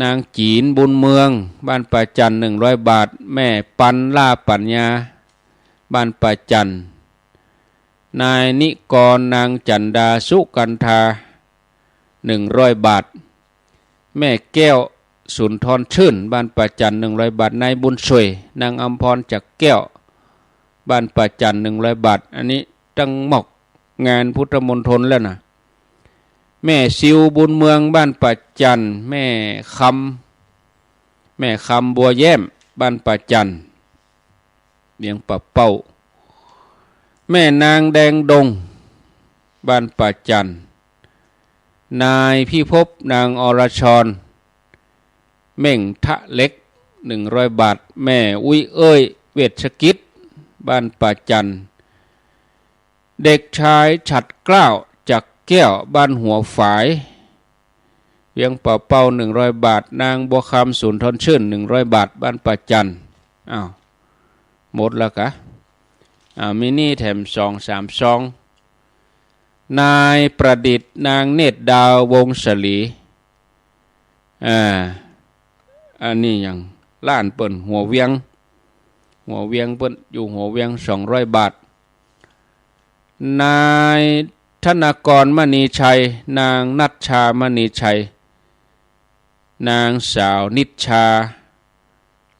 นางจี๋น บุญเมือง บ้านป่าจันทน์ หนึ่งร้อยบาท แม่ปัน ล่าปัญญา บ้านป่าจันทน์ นายนิกร นางจันดา สุกันธา หนึ่งร้อยบาท แม่แก้ว สุนทรชื่น บ้านป่าจันทน์ หนึ่งร้อยบาท นายบุญช่วย นางอำพร จักรแก้ว บ้านป่าจันทน์ หนึ่งร้อยบาท อันนี้ตึงหมอกงานพุทธมณฑลแล้วนะ แม่ซิว บุญเมือง บ้านป่าจันทน์ แม่คำ แม่คำ บัวแย้ม บ้านป่าจันทน์ เวียงป่าเป้า แม่นางแดงดง บ้านป่าจันทน์ นายพิภพ นางอรชร เม่งทะเหล็ก หนึ่งร้อยบาท แม่อุ๊ยเอ้ย เวชกิจ บ้านป่าจันทน์ เด็กชายฉัตรเกล้า จักรแก้ว บ้านหัวฝาย เวียงป่าเป้า หนึ่งร้อยบาท นางบัวคำ สุนทรชื่น หนึ่งร้อยบาท บ้านป่าจันทน์ อ้าว หมดแล้วกะ อ้าว มีนี่แถมสองสามซอง นายประดิษฐ์ นางเนตรดาว วงศ์สลี อ่า อันนี้ยัง ร้านเปิ้น หัวเวียง หัวเวียงเปิ้น อยู่หัวเวียง สองร้อยบาท นายธนากร มณีชัย นางนัชชา มณีชัย นางสาวนิชชา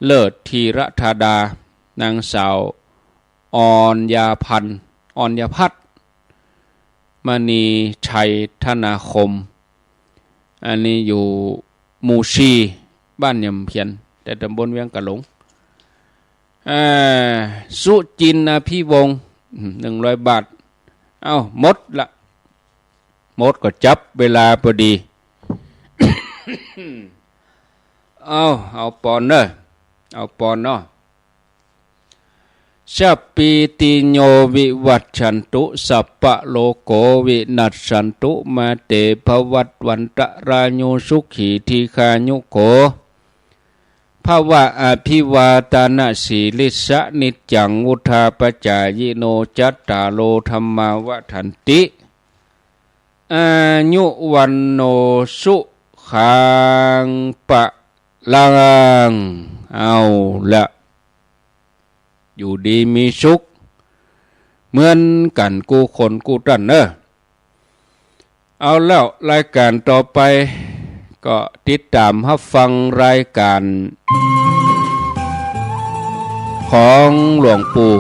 เลิศธีรธาดา นางสาวอรยาพันธ์ อรยาพัฒน์ มณีชัยธนาคม อันนี้อยู่หมู่สี่ บ้านยำเพียน แต่ตำบลเวียงก๋าหลง อ่า สุจินต์ อภิวงศ์ อืม หนึ่งร้อยบาท เอ้า หมดละ หมดก็จับเวลาพอดี เอ้า เอาปอนเนอะ เอาปอนเนาะ สัพพีติโยวิวัชชันตุ สัพพะโรโควินัสสันตุ มาเตภวัตวันตรายุ สุขีทีฆายุโข ภะวะ อภิวาทานะสีลิสสะ นิจจังวุฑฒาปะจายิโน จัตตาโรธัมมาวัฑฒันติ อายุวัณโณ สุขัง พะลัง เอาละ อยู่ดีมีสุข เหมือนกั๋นกู้คนกู้ต้านเนอะ เอาแล้ว รายก๋านต่อไป ก็ติดต๋ามฮับฟังรายก๋าน ของหลวงปู่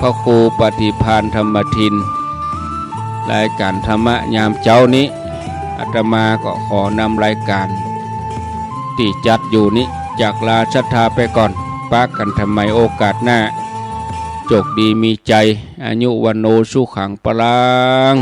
พระครูปฏิภาณธรรมทิน รายก๋านธรรมะยามเจ๊านี้ อาตมาก็ขอนำรายก๋านตี้จัดอยู่นี้ จากลาศรัทธาไปก่อน ปะกั๋นใหม่โอกาสหน้า โจคดีมีชัย อายุวัณโณ สุขัง พะลัง